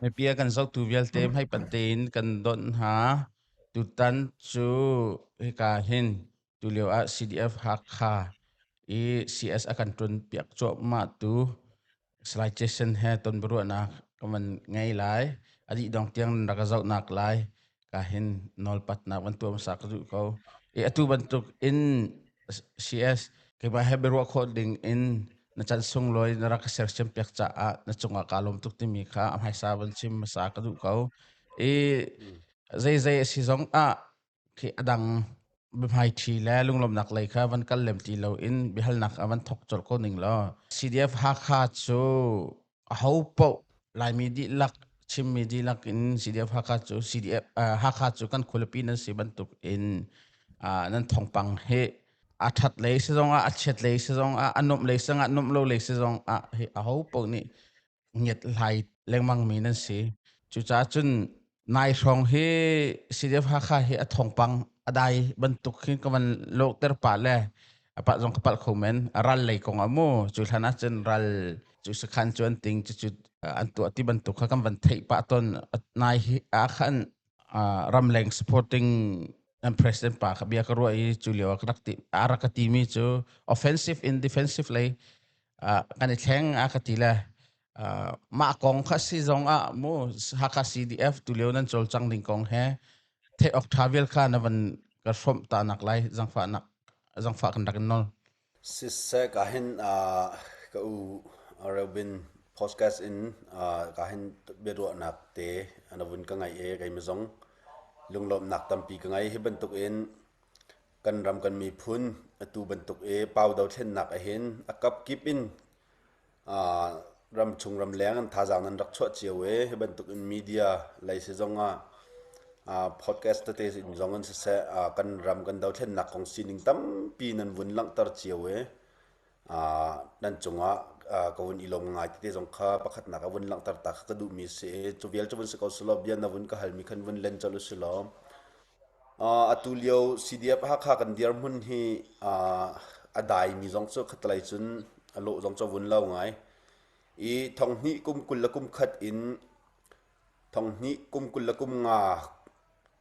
Mipi a kan zohtu vialte hmaipanh tein kan donh hna. Tutan cu hika hin tulio ah CDF Hakha i CS a kan ṭun piak cuahmah tu Salai Jason he ton biaruahnak ka van ngei lai. A dih dong tiang nan rak ka zohnak lai. Ka hin nawlpatnak van tuah hmasa ka duh ko. I atu bantuk in CS keimah he biaruah khawh ding in na chan sunglawi na rak ka sersiam piak caah na cungah kaa lawm tuk timi kha a hmaisa van chim hmasa ka duh ko. I zeizei a si zong ah khi a dang biahmaiṭhi le lunglawmhnak lei kha van kal lem ti loin biahalnak a van thok colh ko ning law CDF Hakha cu aho paoh Laimi dihlak Chimmi dihlak in CDF Hakha cu CDF Hakha cu kan khualipi nan si bantuk in nan thawngpang hi a ṭhat lei si zong ah a chiat lei si zong ah a nuamh lei si zong ah nuamh lo lei si zong ah hi aho paoh nih ngiathlai lengmangmi nan si. Cucaah cun nai hrawng hi CDF Hakha hi a thawngpang a dai bantuk hin ka van lawhter pah le a pah zong ka palh kho men. A ral lei kong ah mu cu hlan ah cun ral cu sakhan cu an ting cucu an tuah ti bantuk kha kan van theih pah ton nai hi ah khan ramleng supporting an president pa kha bia ka ruah i cu lio ah ka rak ti a rak ka timi cu offensive in defensive lei kan i thleng a ka ti le mah kong kha si zong ah mu Hakha CDF tulio nan cawlcang ding kong he theih awk tha vial kha na van ka hrawmh ta nak lai zangfah nak zangfah kan rak in nol. Siseh ka hin ka u Reuben podcast in ka hin biaruahnak te na vun ka ngai e kei zong lunglawmhnak tampi ka ngai. Hi bantuk in Kan ram kan miphun atu bantuk i pau dothlennak ahhin a kapkip in ramchung ramleng an thazaang nan rak chuah cio i hi bantuk in media lei si zong ah podcast tete in zong in siseh kan ram kan dothlennak kong sining tampi nan vun langhter cio i nan cungah ka vun i lawm ngai tete zong kha pakhatnak a vun langhter ta kha ka duhmi si i cu vial cu vun si ko selaw bia na vun ka halmi khan vun len colh u si law. Atu lio CDF Hakha kan dirhmun hi a daimi zong cu khatlei cun a lawh zong cu a vun lo ngai. I thonghnih kum 21 in thonghnih kum 25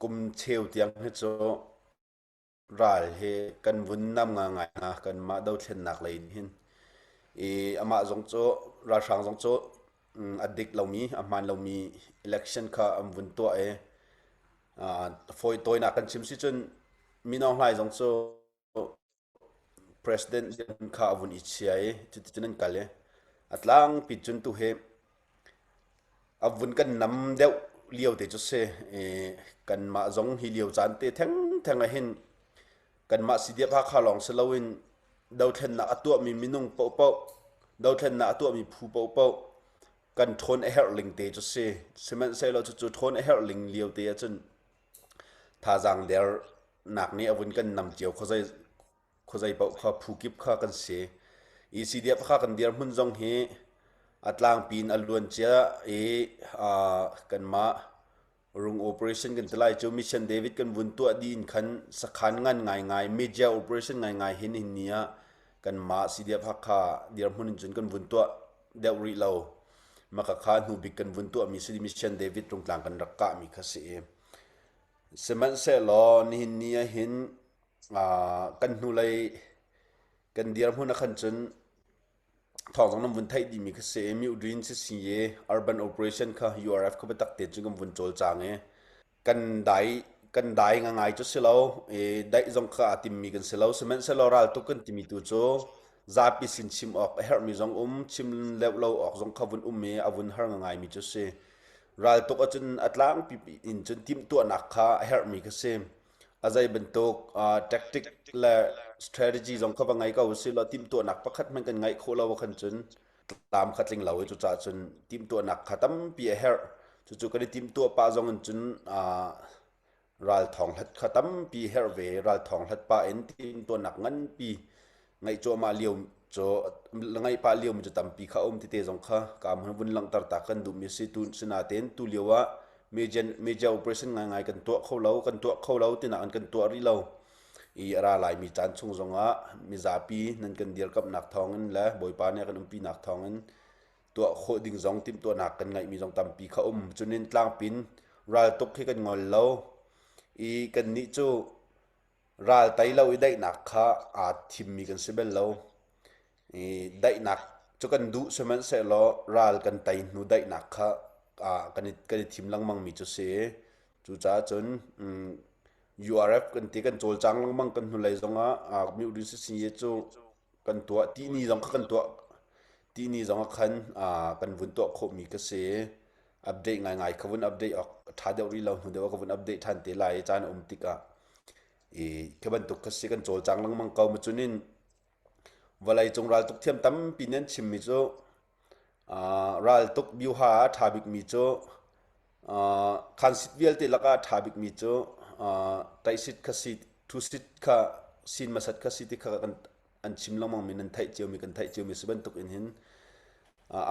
kum cheu tiang hi cu ral hi kan vun nam ngaingai hna kanmah dothlennak lei in hin. I amah zong cu ralhrang zong cu a dik lomi a hmaan lomi election kha an vun tuah i fawi tawinak kan chim si cun Min Aung Hlaing zong cu president kha a vun i chia i cuticun an kal i a tlangpi cun tu hi a vun kan nam deuh lio te cu si i kanmah zong hi lio caan te thengtheng ah hin kanmah CDF Hakha lawng si loin dothlennak a tuahmi minung paohpaoh dothlennak a tuahmi phu paohpaoh kan ṭhawn a herh ling te cu si. Sihmanhsehlaw cucu ṭhawn a herh ling lio te ahcun thazaang dernak nih a vun kan nam cio khuazei khuazei paoh kha phu kip kha kan si. I CDF kha kan dirhmun zong hi a tlangpi in a luan cia i kanmah rung operation kan ti lai cu Mission David kan vun tuah dih in khan sakhan ngan ngaingai media operation ngaingai hin hin ni ah kanmah CDF Hakha dirhmun in cun kan vun tuah deuh rih lo. Maka kha hnu bik kan vun tuahmi si Mission David Rungtlang kan rak kahmi kha si i sihmanhsehlaw nihin ni ah hin kan hnulei kan dirhmun ah khan cun thawng zong nan vun theih dihmi kha si i Myohdin sisi i urban operation kha URF kha biatak te cun kan vun cawlcang i kan dai kan dai ngangai cu si lo i daih zong kha aa timmi kan si lo. Sihmanhsehlaw raltuk kan timi tu cu zapi sin chim awk a herhmi zong um chim leuh lo awk zong kha vun um i a vun har ngangai mi cu si. Raltuk ahcun a tlangpi in cun timhtuahnak kha a herhmi kha si. A zei bantuk tactic le strategy zong kha va ngei ko usih law timhtuahnak pakhat hmanh kan ngeih khawh lo ahkhan cun tlam kha tling lo i cucaah cun timhtuahnak kha tampi a herh. Cucu kan i timhtuah pah zong in cun ral thawng hlat kha tampi herh ve. Ral thawng hlat pah in timhtuahnak nganpi ngaih cuahmah lio cu ngaih pah liomi cu tampi kha a um tete zong kha ka hmun vun langhter ta kan duhmi a si. Tu sinain tu lio ah major, major operation ngaingai kan tuah kho lo, kan tuah kho lo tinak an kan tuah rih lo. I a ra laimi caan chung zongah mizapi nan kan dirkamhnak thawngin le Bawipa nih a kan umpinak thawngin. Tuah khawh ding zong timhtuahnak kan ngeihmi zong tampi kha um. Cunin tlangpin raltuk hi kan ngol lo i kannih cu ral tei lo i daihnak kha aa thimmi kan si bal lo. I daihnak cu kan duh sihmanhsehlaw ral kan tei hnu daihnak kha kan i thim lengmangmi cu si. Cucaah cun URF kan ti kan cawlcang lengmang kan hnulei zongah Myohdin Sisinye cu kan tuah tihni zong kha kan tuah tihni zong ah khan kan vun tuah khawhmi ka si. Update ngaingai ka vun update awk ṭha deuh rih lo hnu deuh ah ka vun update ṭhan te lai i caan a um tikah i khi bantuk kha si kan cawlcang lengmang ko. Macunin vawleicung raltuk thiam tampi nih an chimmi cu raltuk biuha ah a ṭha bikmi cu khansit vialte lakah a ṭha bikmi cu taisit kha si thusit kha sin hmasat kha si ti kha kan an chim lengmang mi nan theih ciomi kan theih ciomi si bantuk in hin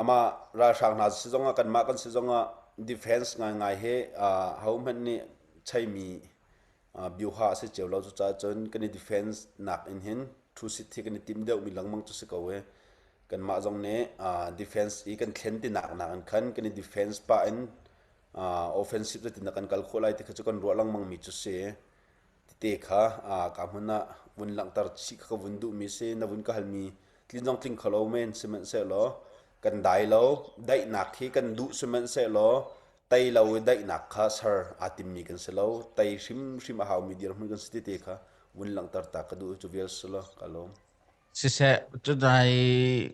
amah ralhrang hna si zongah kanmah kan si zongah defense ngaingai he hohmanh nih cheimi biuha a si cio lo. Cucaah cun kan i defense nak in hin thusit hi kan i tim deuhmi lengmang cu si ko i kanmah zong nih defense i kan thlen tinak nak in khan kan i defense pah in offensive zeitindah kan kal khawh lai ti kha cu kan ruah lengmang mi cu si. Tete kha ka hmun ah vun langhter chih kha ka vun duhmi si. Na vun ka halmi tlin zong tling kho lo men sihmanhsehlaw kan dai lo. Daihnak hi kan duh sihmanhsehlaw tei lo i daihnak kha ser aa timmi kan si lo. Tei hrimhrim a haumi dirhmun kan si tete kha vun langhter ta ka duh. Cu vial si lo ka lawm. Siseh, cudai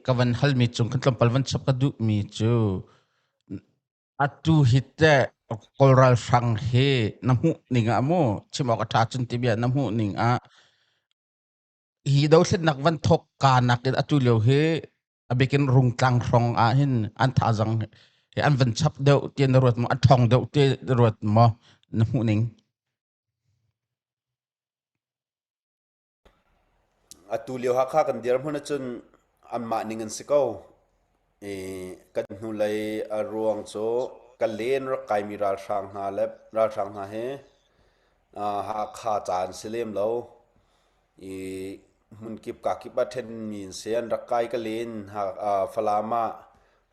ka van halmi cung kan tlawmpal van chap ka duhmi cu atu hi teh Kawl ralhrang hi na hmuh ning ah mu chim awk a ṭha cun ti bia na hmuh ning ah hi dothlennak van thawk ka nakin atu lio hi a bikin Rungtlang hrawng ah hin an thazang hi an van chap deuh ti na ruat maw a ṭhawng deuh ti na ruat maw na hmuh ning? Atu lio Hakha kan dirhmun ahcun anmah ning an si ko. I kan hnulei a ruang cu ka len rak kaimi ralhrang hna le ralhrang hna hi Hakha ca an si lem lo. I hmunkip kakip ah ṭhenmi an si. An rak kai ka len Falam ah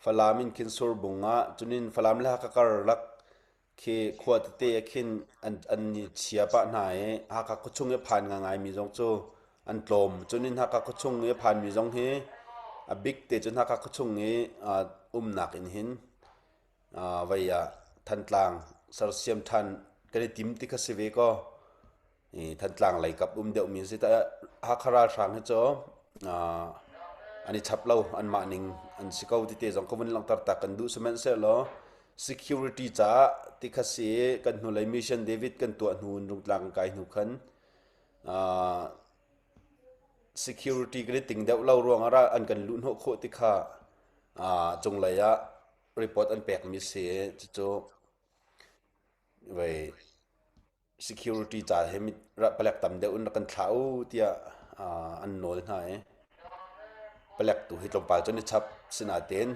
Falam in khin Surbung ah cunin Falam le Hakha karlak Khi khua tete ah khin an i chia pah hna i Hakha khuachung i a phan ngaingaimi zong cu an tlawm. Cun in Hakha khuachung i a phanmi zong hi a bik te cun Hakha khuachung i umnak in hin vei ah Thantlang sersiam ṭhan kan i tim ti kha si ve kaw. I Thantlang lei kap um deuhmi an si. Hakha ralhrang hi cu an i chap lo, anmah ning an si ko tite zong ka vun langhter tak kan duh. Sihmanhsehlaw security caah ti kha si i kan hnulei mission David kan tuah hnu in Rungtlang kan kai hnu khan security kan i ting deuh lo ruangah ral an kan luhhnawh khawh ti kha cunglei ah report an pekmi si i cucu vei security ca he palek tam deuh in rak kan thlah u tiah an nawl hna i palek tu hi tlawmpal cun i chap sinain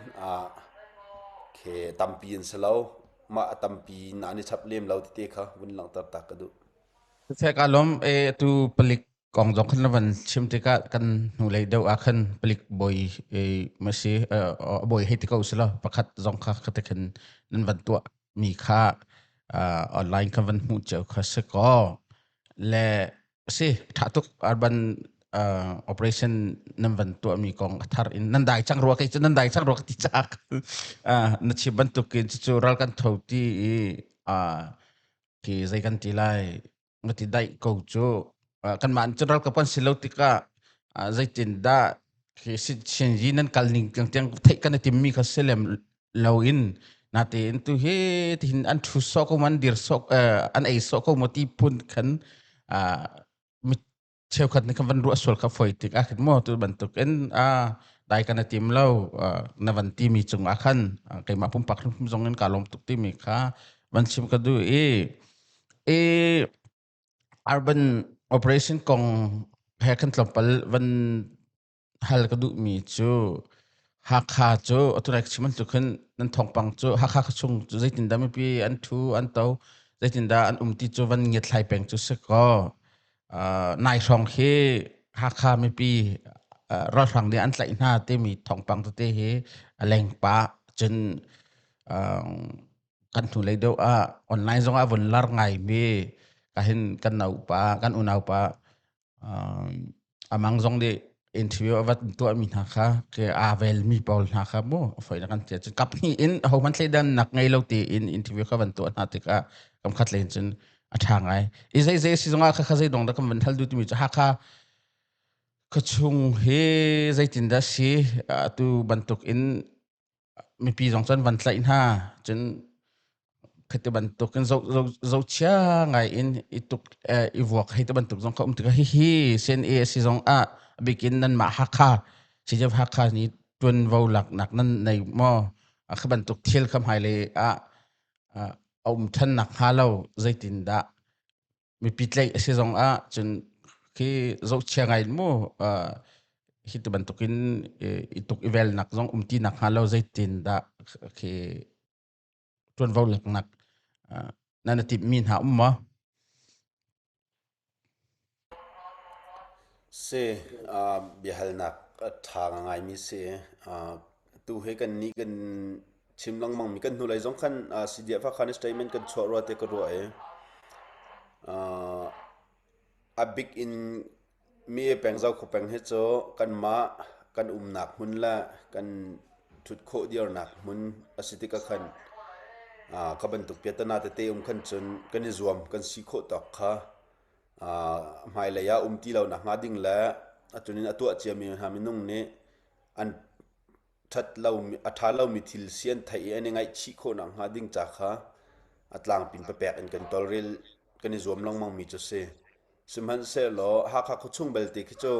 khi tampi an si lo mah a tampi in an i chap lem lo tete kha vun langhter ta ka duh. Siseh ka lawm e atu palik kong zong khan na van chim tikah kan hnulei deuh ah khan palik bawi e masi bawi hei ti ko sila pakhat zong kha khate khan nan van tuah mi kha online kan van hmuh cio kha si kaw le si tha tuk urban operation nan van tuah mi kong a thar in nan dai chang rua kei cu nan dai chang rua ka ti cak na chim bantukin cucu ral kan tho ti i khi zei kan ti lai nga ti daih ko cu kanmah cu ralkap kan si lo tikah zeitindah khi Shinji nan kal ning tiang tiang theih kan i timmi kha si lem loin natein tu hi tihin an thu sawh ko an dir sawh an ei sawh ko maw ti phun khan mi cheukhat nih khan van ruah sual kha foi tik ah khin maw tu bantuk in a dai kan i tim lo na van ti mi cung ah khan keimah pumpak hrimhrim zong in ka lawm tuk timi kha van chim ka duh i i urban operation kong he khan tlawmpal van hal ka duhmi cu Hakha cu atu lai ka chim bantuk khin nan thawngpang cu Hakha khuachung cu zeitindah mipi an thu an to zeitindah an um ti cu van ngiathlai peng cu si kaw nai hrawng khi Hakha mipi ralhrang nih an tlaih hna timi thawngpang tete hi a leng pah. Cun kan hnulei deuh ah online zong ah vun lar ngaimi ka hin kan naupa kan unaupa amang zong nih interview a vat tuahmi hna kha ke aa velmi pawl hna kha mu foi na kan tia cun kap hnih in ho man thleidan nak ngei lo ti in interview kha van tuah hna tikah kam khat len cun a tha ngai i zei zei si zongah kha kha zei dong da kan van hal du timi cu Hakha khuachung hi zeitin dah si atu bantuk in mipi zong cun van tlaih hna cun khati bantuk in zohchia ngai in i tuk i vuak hei ti bantuk zong kha um tikah hihi CNA a si zong ah a bikin nanmah Hakha CDF Hakha nih tuanvo laknak nan nei maw? Kha bantuk thil kha hmailei ah a um than nak hnga lo zeitindah mipi tlaih a si zong ah cun khi zohchia ngai in mu hi ti bantukin i tuk i velnak zong um ti nak hnga lo zeitin dah khi ṭuanvo laknak nan i timhmi hna um maw? Si, biahalnak a ṭha ngaimi si. Tu hi kan nih kan chim lengmang mi kan hnulei zong khan CDF khan statement kan chuah rua te ka ruah i a bik in mi peng Zokhua peng hi cu kanmah kan umnak hmun le kan ṭhut khawh dirnak hmun a si tikah khan kha bantuk piatana tete um khan cun kan i zuam kan si khawh tawk kha hmailei ah um ti lo nak hnga ding le atunin a tuah ciami hna minung nih an ṭhat lomi a ṭha lomi thil si an theih i an i ngaihchih khawh nakhnga ding ca kha a tlangpin papek in kan tawlrel kan i zuam lengmangmi cu a si. Sihmanhsehlaw Hakha khuachung belte khi cu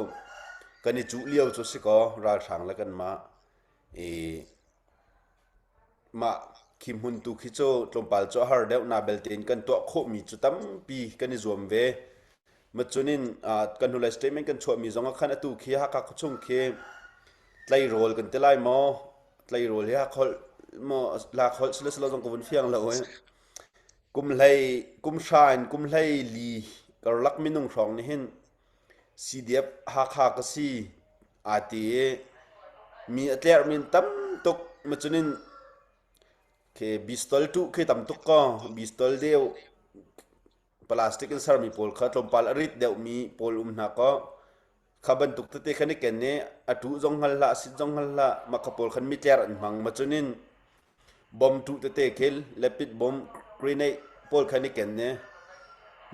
kan i cuh lio cu si kaw ralhrang le kanmah i mah khi hmun tu khi cu tlawmpal cu a har deuh na belte in kan tuah khawhmi cu tampi kan i zuam ve. Macunin kan hnulei statement kan chuahmi zong ah khan atu khi Hakha khuachung khi tleirawl kan ti lai maw? Tleirawl hi Hakholh maw Lakholh sila sila zong ka vun fiang lo eh. Kum hlei kum hra in kum hlei li karlak minung hrawng nih hin CDF Hakha ka si aa ti i mi a tlerhmi an tam tuk. Macunin khi bistol tuh khi tam tuk kaw bistol deu Plastic in sermi pawl kha tlawmpal a rit deuhmi pawl um hna kaw kha bantuk tete khan i ken i a tuh zong hngal hlah, a sit zong hngal hlah, mah kha pawl khan mitler an hmang. Ma cunin bom tuh tete khil, lepit bom, grenade pawl khan i ken i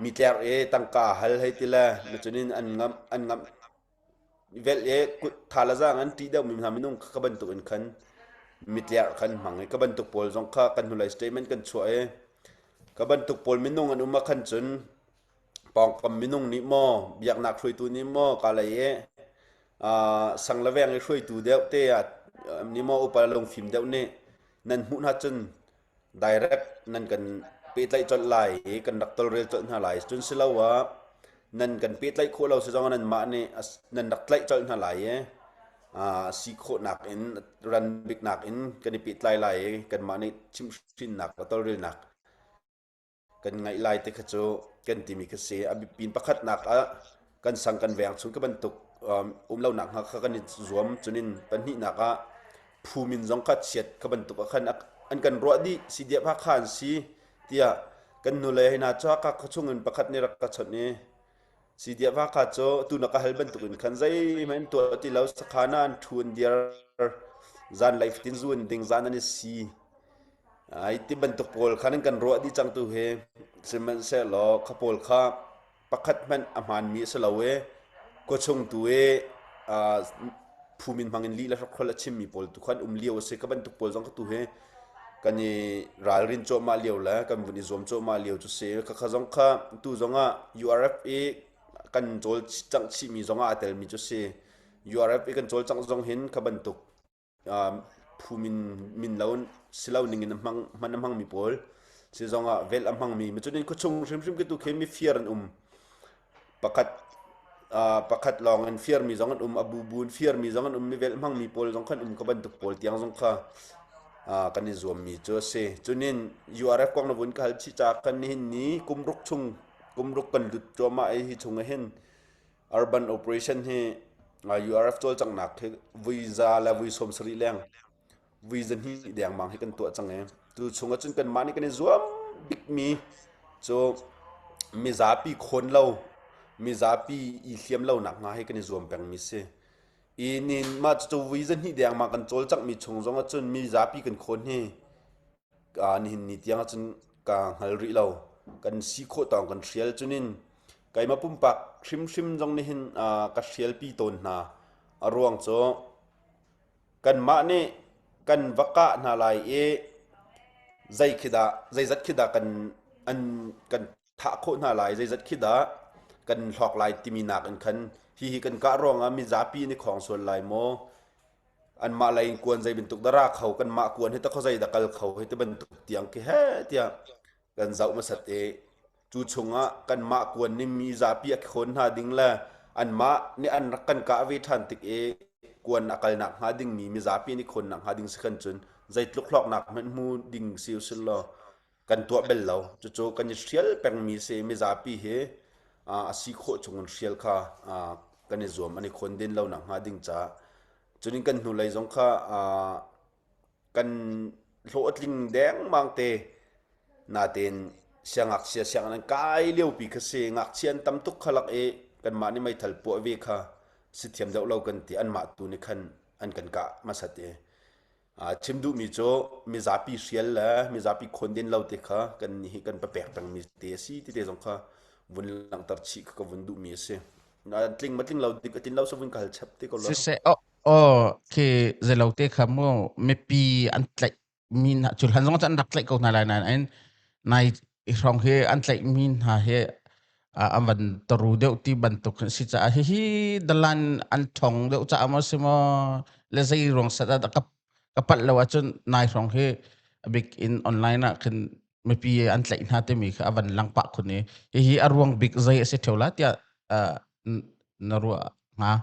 mitler i tangka hal hei ti le ma cunin an ngamh an ngamh velh i kut tha le zaang an ṭih deuhmi hna minung kha bantuk in khan mitler khan hmang i ka bantuk pawl zong kha kan hnulei statement kan chuah i ka bantuk pawl minung an um ah khan cun pawngkam minung nih maw biaknak hruaitu nih maw ka lei i sang le veng i hruaitu deuh te ah nih maw upa lungfim deuh nih nan hmuh hna cun direct nan kan pehtlaih colh lai i kan rak tolrel colh hna lai. Cun siloah nan kan pehtlaih khawh lo si zong ah nanmah nih nan rak tlaih colh hna lai i si khawhnak in ran biknak in kan i pehtlai lai i kanmah nih chimhhrinnak le tolrelnak kan ngaih lai ti kha cu kan timi kha si. A biapin pakhatnak ah kan sang kan veng chung ka bantuk um lonak hnga kha kan i zuam. Cunin pahnihnak ah phu min zong kha chiat kha bantuk ah khan an kan ruah dih CDF Hakha an si tiah kan nule hna cu Hakha khuachung in pakhat nih rak ka chawnh i CDF Hakha cu tu na ka hal bantuk in khan zeihmanh an tuah ti lo sakhan ah an thu an dir zanlei fatin zu an ding zan an i si Ai ti bantuk pawl khan an kan ruah dih cang tu hi sihmanhsehlaw kha pawl kha pakhat hmanh a hmaanmi a si lo i khuachung tu i phu min hmang in lih le hrokhol a chimmi pawl tu khan um lio a si. Kha bantuk pawl zong kha tu hi kan i ralrin cuahmah lio le kan vun i zuam cuahmah lio cu si. Khakha zong kha tu zong ah URF i kan cawlcangh chihmi zong ah aa telmi cu si. URF i kan cawlcangh zong hin kha bantuk phu min min lo si lo ning in a hmang hman a hmangmi pawl si zongah velh a hmangmi cutin khuachung hrimhrim khi tu khi mifir an um pakhat pakhat lawng in firmi zong an um a bubu in firmi zong an um mi velh hmangmi pawl zong khan um ka bantuk pawl tiang zong kha kan i zuammi cu a si cunin URF kong na vun ka hal chih ca khan nihin ni kumruk chung kumruk kan lut cuahmah i hi chung ah hin Urban operation hi URF cawlcanghnak hi vui za le vui 70 leng. Vui zahnih dengmang hi kan tuah cang i tu chung ahcun kanmah nih kan i zuam bikmi cu mizapi khawn lo, mizapi i hliam lo nakhnga hi kan i zuam pengmi si. I nin mah cucu vui zahnih dengmang kan cawlcanghmi chung zong ahcun mizapi kan khawn hi nihin ni tiang ahcun ka hngal rih lo. Kan si khawh tawng kan hrial cunin keimah pumpak hrimhrim zong nihin ka hrialpi tawn hna. A ruang cu kanmah nih kan va kah hna lai i zei khi dah zeizat khi dah kan an kan thah khawh hna lai zeizat khi dah kan hlawk lai timi nak in khan hihi kan kah ruangah mizapi nih khawng sual lai maw anmah lei in kuan zei bantuk dah ra kho kanmah kuan hi ta khuazei dah kal kho hi ti bantuk tiang khi he tiah kan zoh hmasat i cu chungah kanmah kuan nih mi zapi a khawn hna ding le anmah nih an rak kan kah ve ṭhan tik i kuan a kalnak hnga dingmi mizapi nih khawnnak hnga ding si khan cun zeitluk hlawknak hmanh hmu ding si usih law kan tuah bel lo. Cucu kan i hrial pengmi si mizapi hi a si khawh chung in hrial kha kan i zuam an i khawn den lo nak hnga ding caah. Cunin kan hnulei zong kha kan hlawh a tling dengmang te natein siangngakchia sianginn an kai liopi kha si ngakchia an tam tuk kha lak i kanmah nih meithal puah ve kha si thiam deuh lo kan ti anmah tu nih khan an kan kah hmasat i chim duhmi cu mizapi hrial le mizapi khawnden lo te kha kan nih hi kan papek pengmi te a si ti te zong kha vun langhter chih kha ka vun duhmi a si. Tling ma tling lo dik a tlin lo sa vun ka hal chap te ko lo. Siseh oh oh khi zeilo te kha mu mipi an tlaih mi hna cu hlan zong cu an rak tlaih ko hna lai nain nai hrawng hi an tlaih mi hna hi an van taru deuh ti bantuk an si caah hihi dalan an thong deuh caah maw si maw le zei ruang sat ah ka ka palh lo ahcun nai hrawng hi a bik in online ah khin mipi an tlaih hna timi kha a van lang pah khun i hihi a ruang bik zei a si theo la tiah na ruah hnga?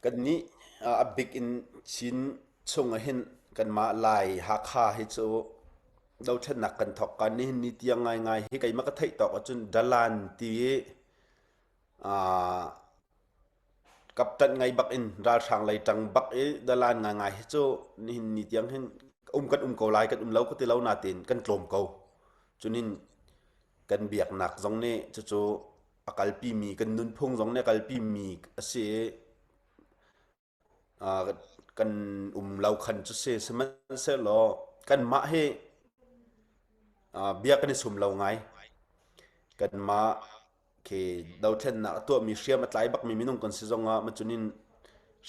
Kannih a bik in Chin chung ah hin kanmah Lai Hakha hi cu dothlennak kan thawk ka nihin ni tiang ngaingai hi keimah ka theih tawk ahcun dalan ti i kapṭanh ngei bak in ralhrang lei ṭang bak i dalan ngaingai hi cu nihin ni tiang hin um kan um ko lai kan um lo ka ti lo natein kan tlawm ko. Cunin kan biaknak zong nih cucu a kalpimi kan nunphung zong nih a kalpimi a si i kan um lo khan cu si. Sihmanhsehlaw kanmah hi bia kan i sum lo ngai. Kanmah khi dothlennak a tuahmi hriam a tlai bakmi minung kan si zongah macunin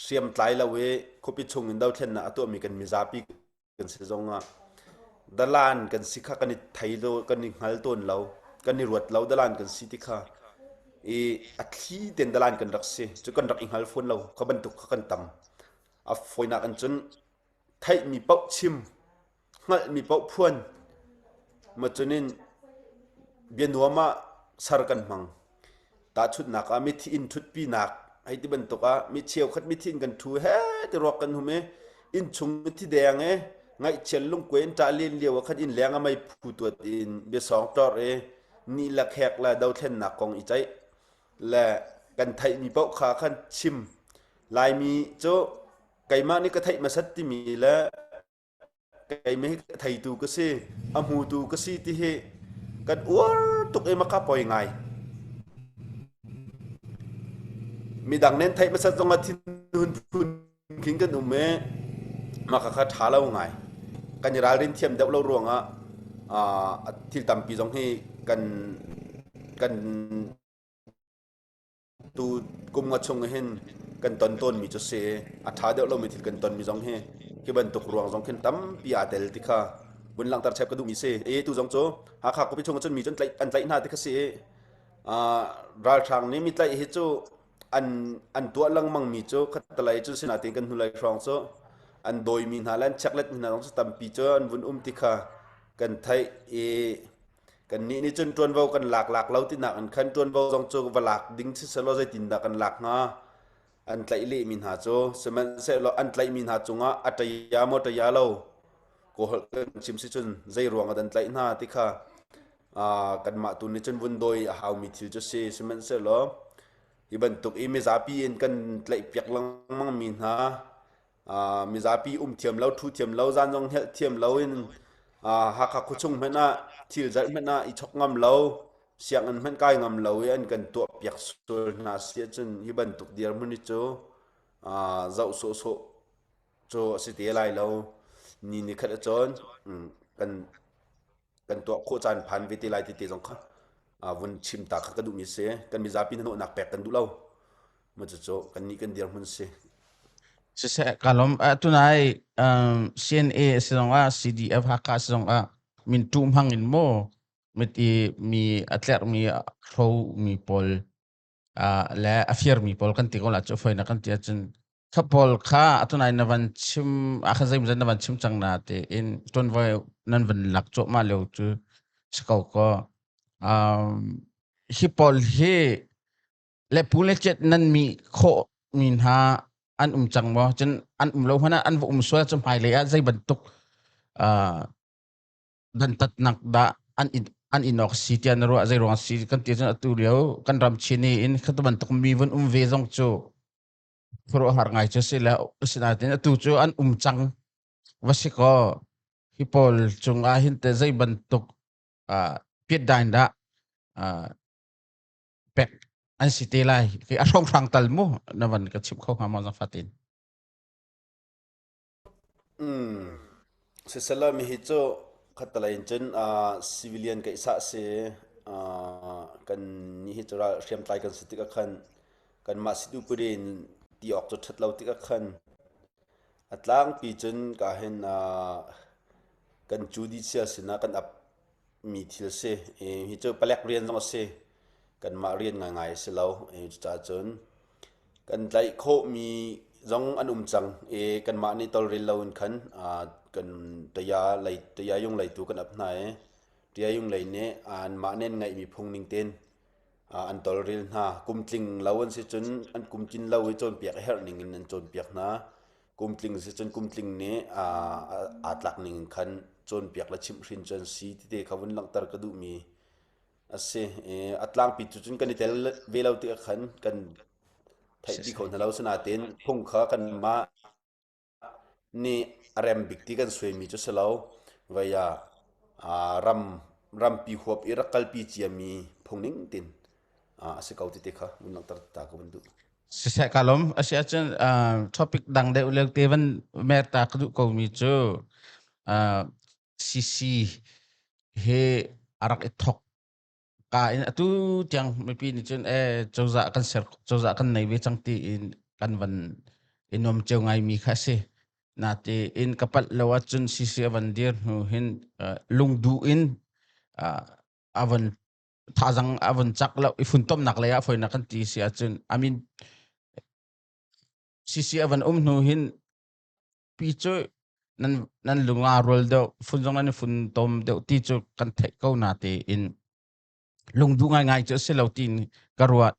hriam tlai lo i khuapi chung in dothlennak a tuahmi kan mizapi kan si zongah dalan kan si kha kan i thei lo kan i hngal tawn lo kan i ruat lo dalan kan si ti kha i a thli ten dalan kan rak si cu kan rak i hngal fawn lo kha bantuk kha kan tam a fawinak in cun theihmi paoh chim hngalhmi paoh phuan ma cunin bia nuam ah ser kan hmang. Tahchunhnak ah mithi inn ṭhutpinak hei ti bantuk ah mi cheukhat mithi inn kan ṭhu he ti ruak kan hum i innchung mithi deng i ngaihchiat lungkuai in ṭah len lio ah khan inn leng ah meiphu tuat in biasawng tlorh i ni le khek le dothlennak kong i ceih le kan theihmi paoh kha khan chim. Laimi cu keimah nih ka theih hmasat timi le Keimah hi a theitu ka si, a hmutu ka si ti hi kan uar tuk i maka poi ngai. Midang nen theih hmasat zong ah thinhun phun khin kan um i maka kha ṭha lo ngai. Kan i ralrin thiam deuh lo ruangah thil tampi zong hi kan kan Tu kum nga chung hin kan ton tawnmi cu si i a ṭha deuh lomi thil kan tonmi zong hi hi bantuk ruang zong khin tampi aa tel ti kha vun langhter chep ka duhmi si. I tu zong cu Hakha khuapi chung cun mi cu an tlaih an tlaih hna ti kha si i ralhrang nih mi tlaih hi cu an an tuah lengmangmi cu khattalei cu sinain kan hnulei hrawng cu an dawimi hna le an checklet mi hna zong cu tampi cu an vun um ti kha kan theih i Kannih nih cun ṭuanvo kan lak lak lo tinak in khan ṭuanvo zong cu va lak ding siselaw zeitindah kan lak hnga? An tlaih lehmi hna cu sihmanhsehlaw an tlaihmi hna cungah a ṭaya maw ṭaya lo kawlholh kan chim si cun zei ruangah dah an tlaih hna ti kha kanmah tu nih cun vun dawi a haumi thil cu si. Sihmanhsehlaw. Hi bantuk i mizapi in kan tlaihpiak lengmang mi hna mizapi um thiam lo, thu thiam lo, zan zong hngelh thiam lo in Hakha khuachung hmanh ah thil zalh hmanh ah i chok ngam lo, sianginn hmanh kai ngam lo i an kan tuahpiak sual hna si ahcun hi bantuk dirhmun hi cu zoh sawhsawh cu a si te lai lo. Ni ni khat ahcun kan kan tuah khawh caan phan ve te lai ti te zong kha vun chim ta kha ka duhmi si. Kan mizapi hnahnawhnak pek kan duh lo. Ma cucu kan nih kan dirhmun si. Siseh kalom tunai CNA si zong ah CDF Hakha si zong ah min tu hmang in maw mit i mi a tlerh mi hro mi pawl le a fir mi pawl kan ti ko la cu foi na kan ti ahcun kha pawl kha atunai na van chim a kha zeimzat na van chim cang na te in tonvoi nan van lak cuahmah lio cu si ko ko. Hi pawl hi le pu le chet nan mi khawh mi hna an um cang maw? Cun an um lo hmanh ah an va um sual cu hmailei ah zei bantuk dantatnak dah an in awk si tiah na ruah? Zei ruang si kan ti cun atu lio kan ram chin in kha bantuk mi vun um ve zong cu khuaruahhar ngai cu si le asinain atu cu an um cang va si kaw hi pawl cungah hin te zei bantuk piatdain dah pek an si te lai khi a hrawnghrang tal mu na van ka chim kho hnga maw zafatin? Sisela mi hi cu khattelei in cun civilian ka i sah si. Kan nih hi cu ral hriamtlai kan si tikah khan kanmah si upadi in ti awk cu ṭhat lo tikah khan a tlangpi cun ka hin kan judicial sinah kan ap mi thil si. Hi cu palek rian zong a si. Kanmah rian ngaingai a si lo. Cucaah cun kan tlaih khawhmi zong an um cang i kanmah nih tawlrel lo in khan kan taya lei tayayung lei tu kan ap hna i tayayung lei nih anmah nih an ngeihmi phung ning tein an tawlrel hna. Kum tling lo an si cun an kum tlin lo i cawnpiak a herh ning in an cawnpiak hna. Kum tling si cun kum tling nih aa tlak ning in khan cawnpiak le chimhhrin cu an si ti te kha vun langhter ka duhmi a si. A tlangpi cu cun kan i tel ve lo tikah khan kan theihpi kho hna lo. Sinain phung kha kanmah nih a rem bik ti kan suaimi cu si lo. Vei ah ram rampi huap i rak kalpi ciami phung ning tin a si ko ti te kha vun langhter ta ka vun duh. Siseh ka lawm. A si ahcun topic dang deuh leu te van mer ta ka duh ko mi cu CC he a rak i thok ka in atu tiang mipi nih cun e cozah kan ser cozah kan nei ve cang ti in kan van i nuam cio ngai mi kha si. Nate in ka palh lo ahcun CC a van dir hnu hin lungduh in a van thazang a van cak lo i funtomnak lei ah foinak kan ti si ahcun I mean CC a van um hnu hin pi cu nan nan lunga rual deuh fun zong nan i fun tom deuh ti cu kan theih ko na te in lungduh ngaingai cu a si lo tiin ka ruat.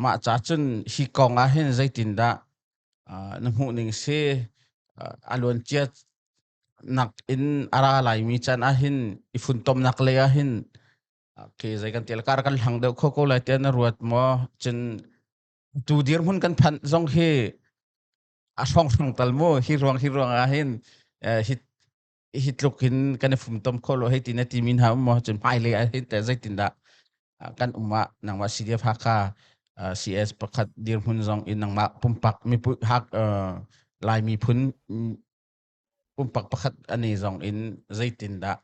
Mah ca cun hi kong ah hin zeitindah na hmuh ning si? A luan cia nak in a ra laimi caan ah hin i funtomnak lei ah hin ke zei kan tial kar kan hlang deuh kho ko lai tiah na ruat maw? Cun tu dirhmun kan phanh zong hi a hrawnghrang tal mu hi ruang ah hin hi hi tluk hin kan i fumtom kho lo hei ti na ti mi hna um maw? Cun hmailei ah hin teh zeitindah kan um ah nangmah CDF Hakha CS pakhat dirhmun zong in nangmah pumpak mipu hak Lai miphun pumpak pakhat ani zong in zeitindah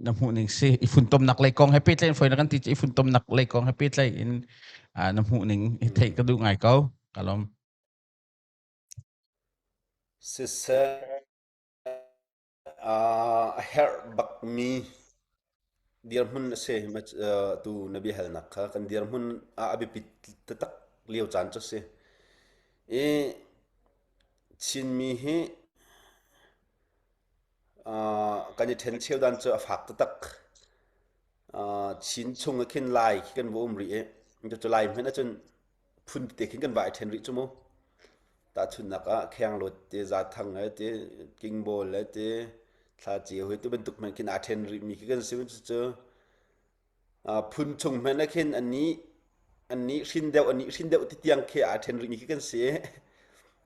na hmuh ning si? I funtomnak lei kong he pehtlaih in foi na kan ti i funtomnak lei kong he pehtlaih in na hmuh ning hi theih ka duh ngai ko. Kalom. Siseh, a herh bakmi dirhmun a si. Tu na biahalnak kha kan dirhmun ah a biapit taktak lio caan cu a si. I Chinmi hi kan i ṭhencheu dan cu a fak taktak. Chin chung ah khin Lai khi kan va um rih i cucu Lai hmanh ahcun phun tete khin kan va i ṭhen rih cu mu. Tahchunhnak ah Khenglawt te, Zathang he te, Kingbawl he te, Thlaceu he ti bantuk hmanh khin aa ṭhen rihmi khi kan si. Cucu phun chung hmanh ah khin annih. An nih hrin deuh an nih hrin deuh ti tiang khi aa ṭhen rihmi khi kan si.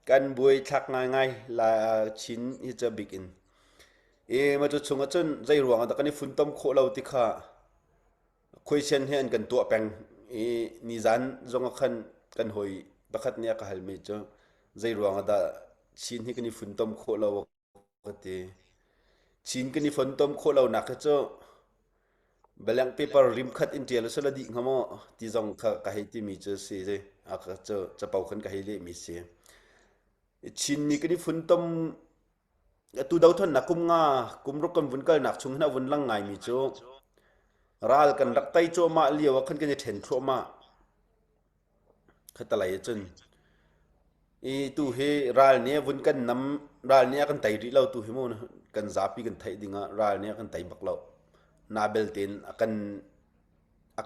Kan buai thlak ngaingai la Chin hi cu bik in. I ma cu chung ahcun zei ruang ah dah kan i funtom khawh lo ti kha khuaisen hi an kan tuah peng i nizan zong ah khan kan hawi pakhat nih a ka halmi cu zei ruang ah dah Chin hi kan i funtom khawh lo ka ti. Chin kan i funtom khawh lonak hi cu Bialeng paper rim khat in ṭial usila dih hnga maw ti zong kha ka hei timi cu si a ka cu capo khan ka hei lehmi si. Chinmi kan i funtom atu dothonnak kum nga kum ruk kan vun kalnak chung hin a vun lang ngaimi cu ral kan rak tei cuahmah lio ah khan kan i ṭhen thluahmah. Khatalei ahcun i tu hi ral nih a vun kan nam ral nih a kan tei rih lo tu hi mu kan zapi kan theih ding ah ral nih a kan tei bak lo. Na belte in a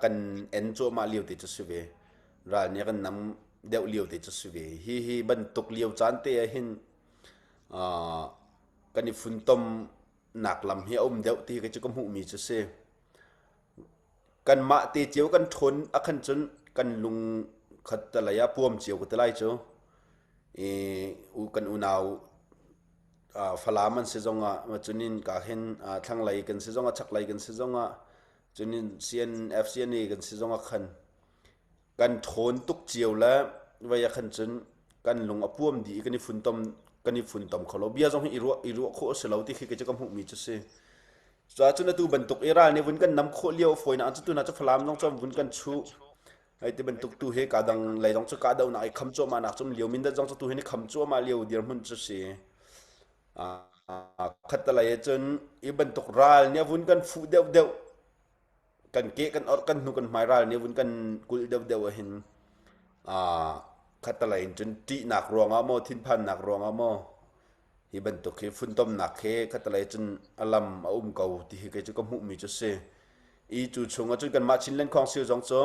kan en cuahmah lio te cu si ve. Ral nih a kan nam deuh lio te cu si ve. Hi hi bantuk lio caan te ah hin kan i funtom nak lam hi a um deuh ti hi cu ka hmuhmi cu si. Kanmah te cio kan ṭhawn ahkhan cun kan lung khattelei ah puam cio ka ti lai cu. I kan unau Falam an si zongah cunin ka hin thlanglei kan si zongah chaklei kan si zongah cunin CNF CNA kan si zongah khan kan ṭhawn tuk cio le vei ah khan cun kan lung a puam dih i kan i funtom kho lo. Bia zong hi i ruah khawh a si lo ti khi kei cu ka hmuhmi cu si. Cuahcun atu bantuk i ral nih vun kan nam khawh lio a fawinak cu tuna cu Falam zong cu vun kan chuh. Hei ti bantuk tu hi ka dang lei zong cu kahdohnak i kham cuahmah nak cu lio Mindat zong cu tu hi ni kham cuahmah lio dirhmun cu si. Khattalei cun i bantuk ral nih a vun kan fuh deuh deuh kan ke kan orh kan hnu kan hmai ral nih vun kan kulh deuh deuh ahhin khattalei in cun ṭihnak ruangah maw thinphannak ruangah maw Hi bantuk hi funtomnak hi khatalei cun a lam a um ko ti hi kei cu ka hmuhmi cu si. I cu chung ahcun kanmah Chinland Council zong cu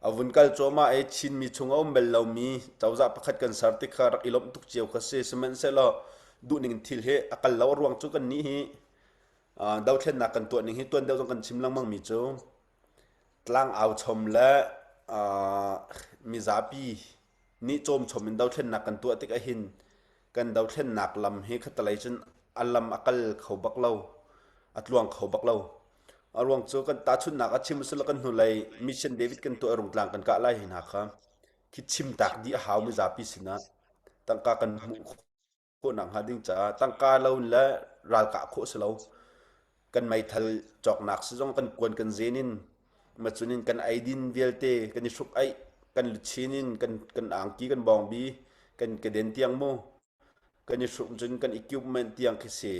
a vun kal cuahmah i Chinmi chung a um bal lomi cozah pakhat kan ser ti kha rak i lawmh tuk cio kha si. Sihmanhsehlaw duhning in thil hi a kal lo a ruang cu kannih hi dothlennak kan tuah ning hi tuan deuh zong kan chim lengmangmi cu tlangau chom le mizapi nih cawmchom in dothlennak kan tuah tik ahhin kan dothlennak lam hi khatalei cun a lam a kal kho bak lo a tluang kho bak lo. A ruang cu kan tahchunhnak ah chim usila kan hnulei Mission David kan tuah i Rungtlang kan kah lai hi hna kha khi chimtak dih a hau mizapi sinah tangka kan hmuh khawhnak hnga ding caah tangka lo in le ralkah khawh si lo. Kan meithal cawknak si zong kan kuan kan zen in macun in kan eidin vialte kan i hruk aih kan luchin in kan kan angki kan bawngbi kan keden tiang mu kan i hruk cun kan equipment tiang khi si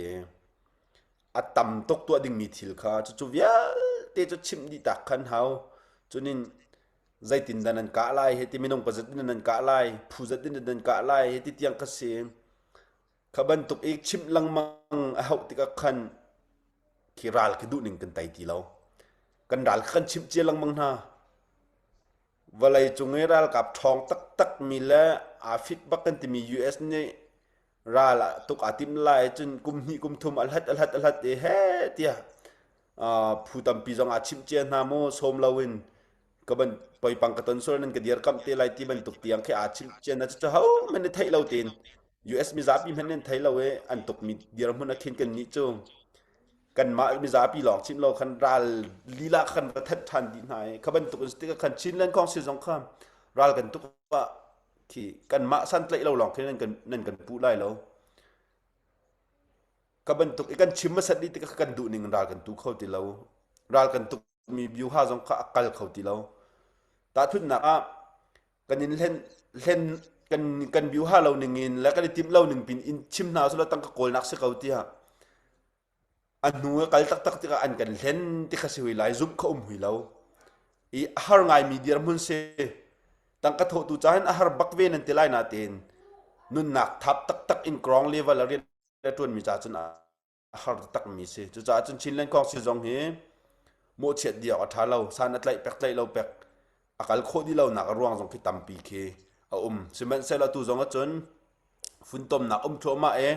a tam tuk tuah dingmi thil kha cucu vialte cu chimh dih tak khan hau cunin zeitindah nan kah lai hei ti minung pazat in nan kah lai phu zat in nan kah lai hei ti tiang kha si kha bantuk i chimh lengmang a hauh tikah khan khi ral khi duh ning kan tei ti lo kan ral kha kan chimh cia lengmang hna vawlei cung i ralkap ṭhawng taktak mi le aa fit bak kan timi US nih ral ah tuk aa tim lai cun kum hnih kum thum a hlat a hlat a hlat i he tiah phu tampi zong aa chimh cia hna mu sawm loin ka ban poipang ka ton sual nan ka dirkamh te lai ti bantuk tiang khi aa chimh cia na cu ho hmanh nih theih lo tein US mizapi hmanh nih thei lo i an tukmi dirhmun a khin kan nih cu kanmah mizapi lawng chim lo khan ral lila khan va that ṭhan dih hna i kha bantuk in tikah khan Chinland Council zong kha ral kan tuk ah khi kanmah santlaih lo lawng khi nan kan puh lai lo. Ka bantuk i kan chim hmasat dih tikah kan duh ning ral kan tu kho ti lo. Ral kan tukmi biuha zong kha a kal kho ti lo. Tahchunhnak ah kan in hlen hlen kan kan biuha lo ning in le kan i timh lo ning pin in chim hna usulaw tangka kawlnak si ko tiah A hnu i kal taktak tikah an kan hlen ti kha si hui lai, zumh kha um hui lo. I a har ngaimi dirhmun si. Tangka thawhtu ca hin a har bak ve nan ti lai natein nunnak thap taktak in ground level a rian a ṭuanmi ca cun a har taktakmi si. Cucaah cun Chinland Council zong hi mawhchiat dih awk a ṭha lo. San a tlaih pek tlaih lo pek a kal khawh dih lonak a ruang zong khi tampi khi a um. Sihmanhsehlaw tu zong ahcun funtomnak um thluahmah i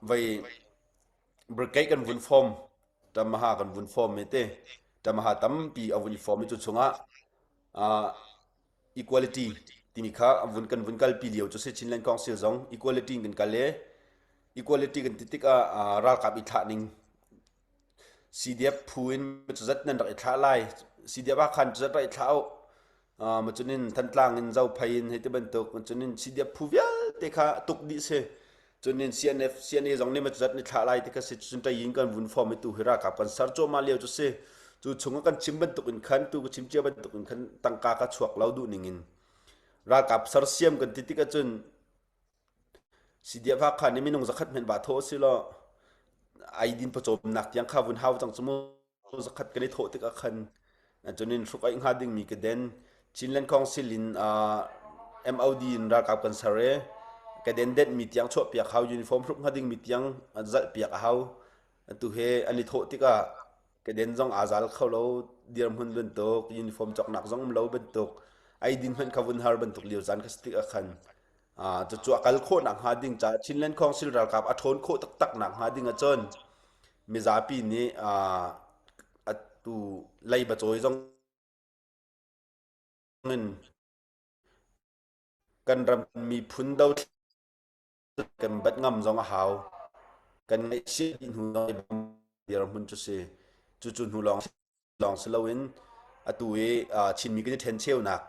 vei brigade kan vun form tamaha kan vun form i te. Tamaha tampi a vun i form i cu chungah equality timi kha vun kan vun kalpi lio cu si Chinland Council zong equality in kan kal i equality kan ti tikah ralkap i thlah ning CDF phu in cuzat nan rak i thlah lai CDF ah khan cuzat rak i thlah u Cunin Thantlang in Zophei in hei ti bantuk cunin CDF phu vialte kha tuk dih si. Cunin CNF CNA zong nih cuzat ni thlah lai ti kha si cun ṭayin kan vun form i tu hi ralkap kan ser cuahmah lio cu si. Cu chung ah kan chim bantuk in khan tu ka chim cia bantuk in khan tangka ka chuak lo duh ning in ralkap sersiam kan ti tik ahcun CDF Hakha nih minung zakhat hmenh va thawh si law eidin pawcawmnak tiang kha vun hau cang cu mu. Zakhat kan i thawh tikah khan cunin hruk aih hnga dingmi ka den. Chinland Council in MOD in ralkap kan ser i ka den denhmi tiang chuahpiak hau, uniform hruk hnga dingmi tiang zalhpiak a hau. Atu he an i thawh tikah ka den zong aa zal kho lo, dirhmun bantuk, uniform cawknak zong um lo bantuk, eidin hmanh kha vun har bantuk lio caan kha si tikah khan Cucu a kal khawh nakhnga ding caah Chinland Council ralkap a ṭhawn khawh taktak nakhnga ding ahcun mizapi nih atu leiba cawi zong in kan ram miphun dothlat kan bat ngam zong a hau. Kan ngaihchiat dih hnu zong dirhmun cu si. Cucu hnu lawng lawng si loin atu i Chinmi kan i ṭhencheunak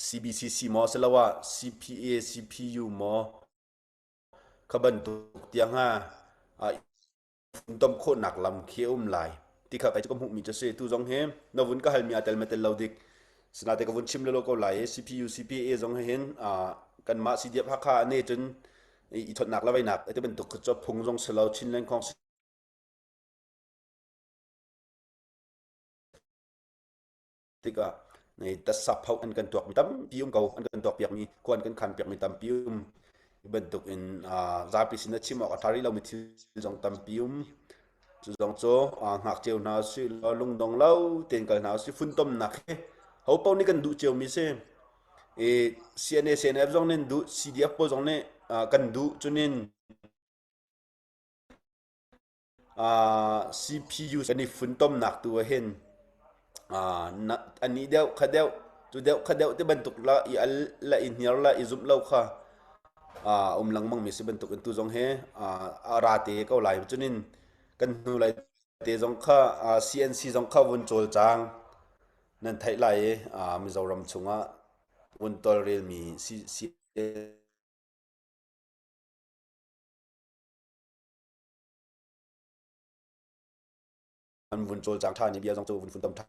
CBCC maw siloah CPA CPU maw kha bantuk tiang ah funtom khawhnak lam khi a um lai ti kha kai cu ka hmuhmi cu si. Tu zong hi na vun ka halmi aa tel ma tel lo dik. Sinate ka vun chim lelo ko lai i CPU CPA zong hi hin kanmah CDF Hakha ane cun i chonhnak le veinak ti bantuk cu phung zong si lo Chinland Council Tikah tasa phoh an kan tuakmi tampi um ko. An kan tuakpiakmi, khua an kan khanpiakmi tampi um. Hi bantuk in zapi sin ah chim awk a ṭha rih lomi thil zong tampi um. Cu zong cu ngakchia hna usih law lungdong lo tein kal hna usih. Funtomnak hi ho paoh nih kan duh ciomi si. I CNA, CNF zong nih an duh, CDF pawl zong nih kan duh. Cunin CPU kan i funtomnak tu ah hin anih deuh kha deuh cu deuh kha deuh ti bantuk la i al la i hniar la i zumh lo kha um lengmang mi si bantuk in tu zong hi a ra te ko lai cunin kan hnu lai te zong kha CNC zong kha vun cawlcang nan theih lai i Mizoram chungah vun tawlrelmi An vun cawlcang ṭhan i bia zong cu vun funtom ṭhan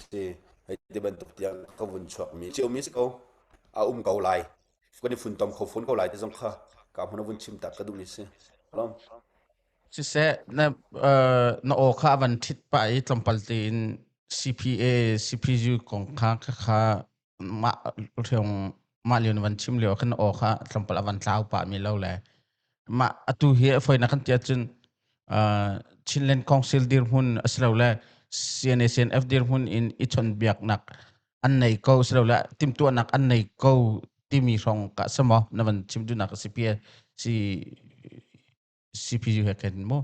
si. Hei ti bantuk tiang ka vun chuakmi ciomi si ko. A um ko lai. Kan i funtom kho fawn ko lai ti zong kha ka hmun a vun chim tak ka duhmi si. Lom. Siseh, na, uh, na aw kha a van ṭhit pah i tlawmpal tein CPA, CPU kong kha kha kha mah hriang mah lio na van chim lio khan aw kha tlawmpal a van tlau pah mi lo le mah atu hi a foina kan ti ahcun Chinland Council dirhmun asilole CNA CNF dirhmun in i chawnhbiaknak an nei ko asilole timhtuahnak an nei ko timi hrawng ka sama na van chim duhnak a si pi si CPU he khin mu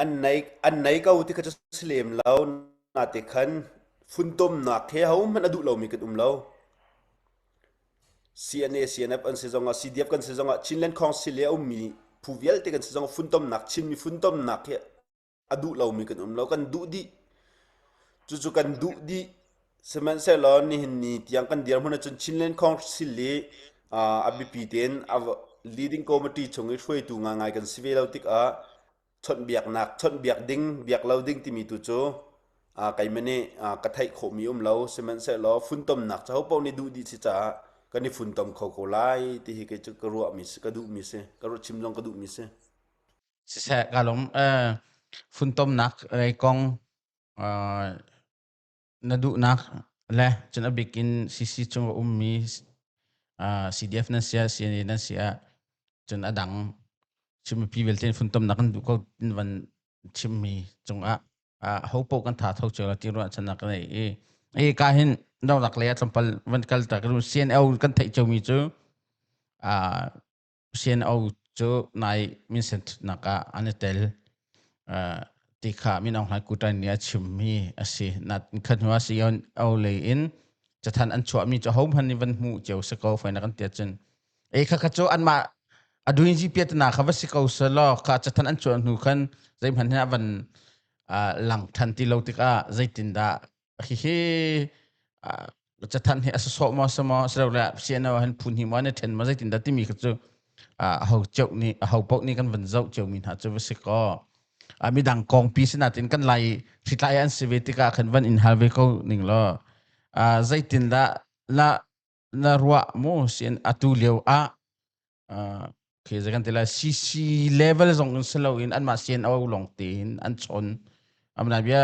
An nei ko ti kha cu si lem lo. Nate khan funtomnak he hohmanh a duh lomi kan um lo. CNA, CNF an si zongah, CDF kan si zongah, Chinland Council i a ummi phu vialte kan si zongah funtomnak, Chinmi funtomnak hi a duh lomi kan um lo. Kan duh dih. Cucu kan duh dih. Sihmanhsehlaw nihin ni tiang kan dirhmun ahcun Chinland Council i a biapi tein a leading committee chung i hruaitu ngaingai kan si ve lo tikah chawnhbiaknak chawnhbiak ding biak lo ding timi tu cu keimah nih ka theih khawhmi um lo. Sihmanhsehlaw funtomnak cu hopaoh nih duh dih si caah kan i funtom kho ko lai ti hi kei cu ka ruahmi si, ka duhmi si, ka ruah chim zong ka duhmi si. Siseh ka lawm funtomnak lei kong na duhnak le cun a bik in CC chung a ummi CDF nan si ah CNA nan si ah cun a dang Chin mipi vialte in funtomnak kan duh ko in van chimmi cungah ho paoh kan tha tho cio la ti ruahchannak ka nei i i ka hin rawlak lei ah tlawmpal van kal ta ka CNO kan theih ciomi cu. CNO cu nai minsen thutnak ah an i tel ti kha Min Aung Hlaing Kutai nih a chimmi a si. Kha hnu ah CNO lei in cathanh an chuahmi cu ahohmanh nih van hmuh cio si ko faina kan ti ahcun e kha kha cu anmah a duinzi piatana kha va si ko selaw kha cathanh an chuah hnu khan zeihmanh hin a van lang than ti lo tikah zeitindah hihi cathanh hi a sawsawh maw si maw silole CNO hin phu hnih maw an i ṭhen maw zeitindah timi kha cu aho cio nih aho paoh nih kan van zoh ciomi hna cu va si kaw midang kongpi sinatin kan lai hritlai an si ve tikah khan van in hal ve ko ning law zeitindah na na ruah mu sin atu lio ah khi zei kan ti lai CC level zong in si loin anmah CNO lawng tein an chawn amna bia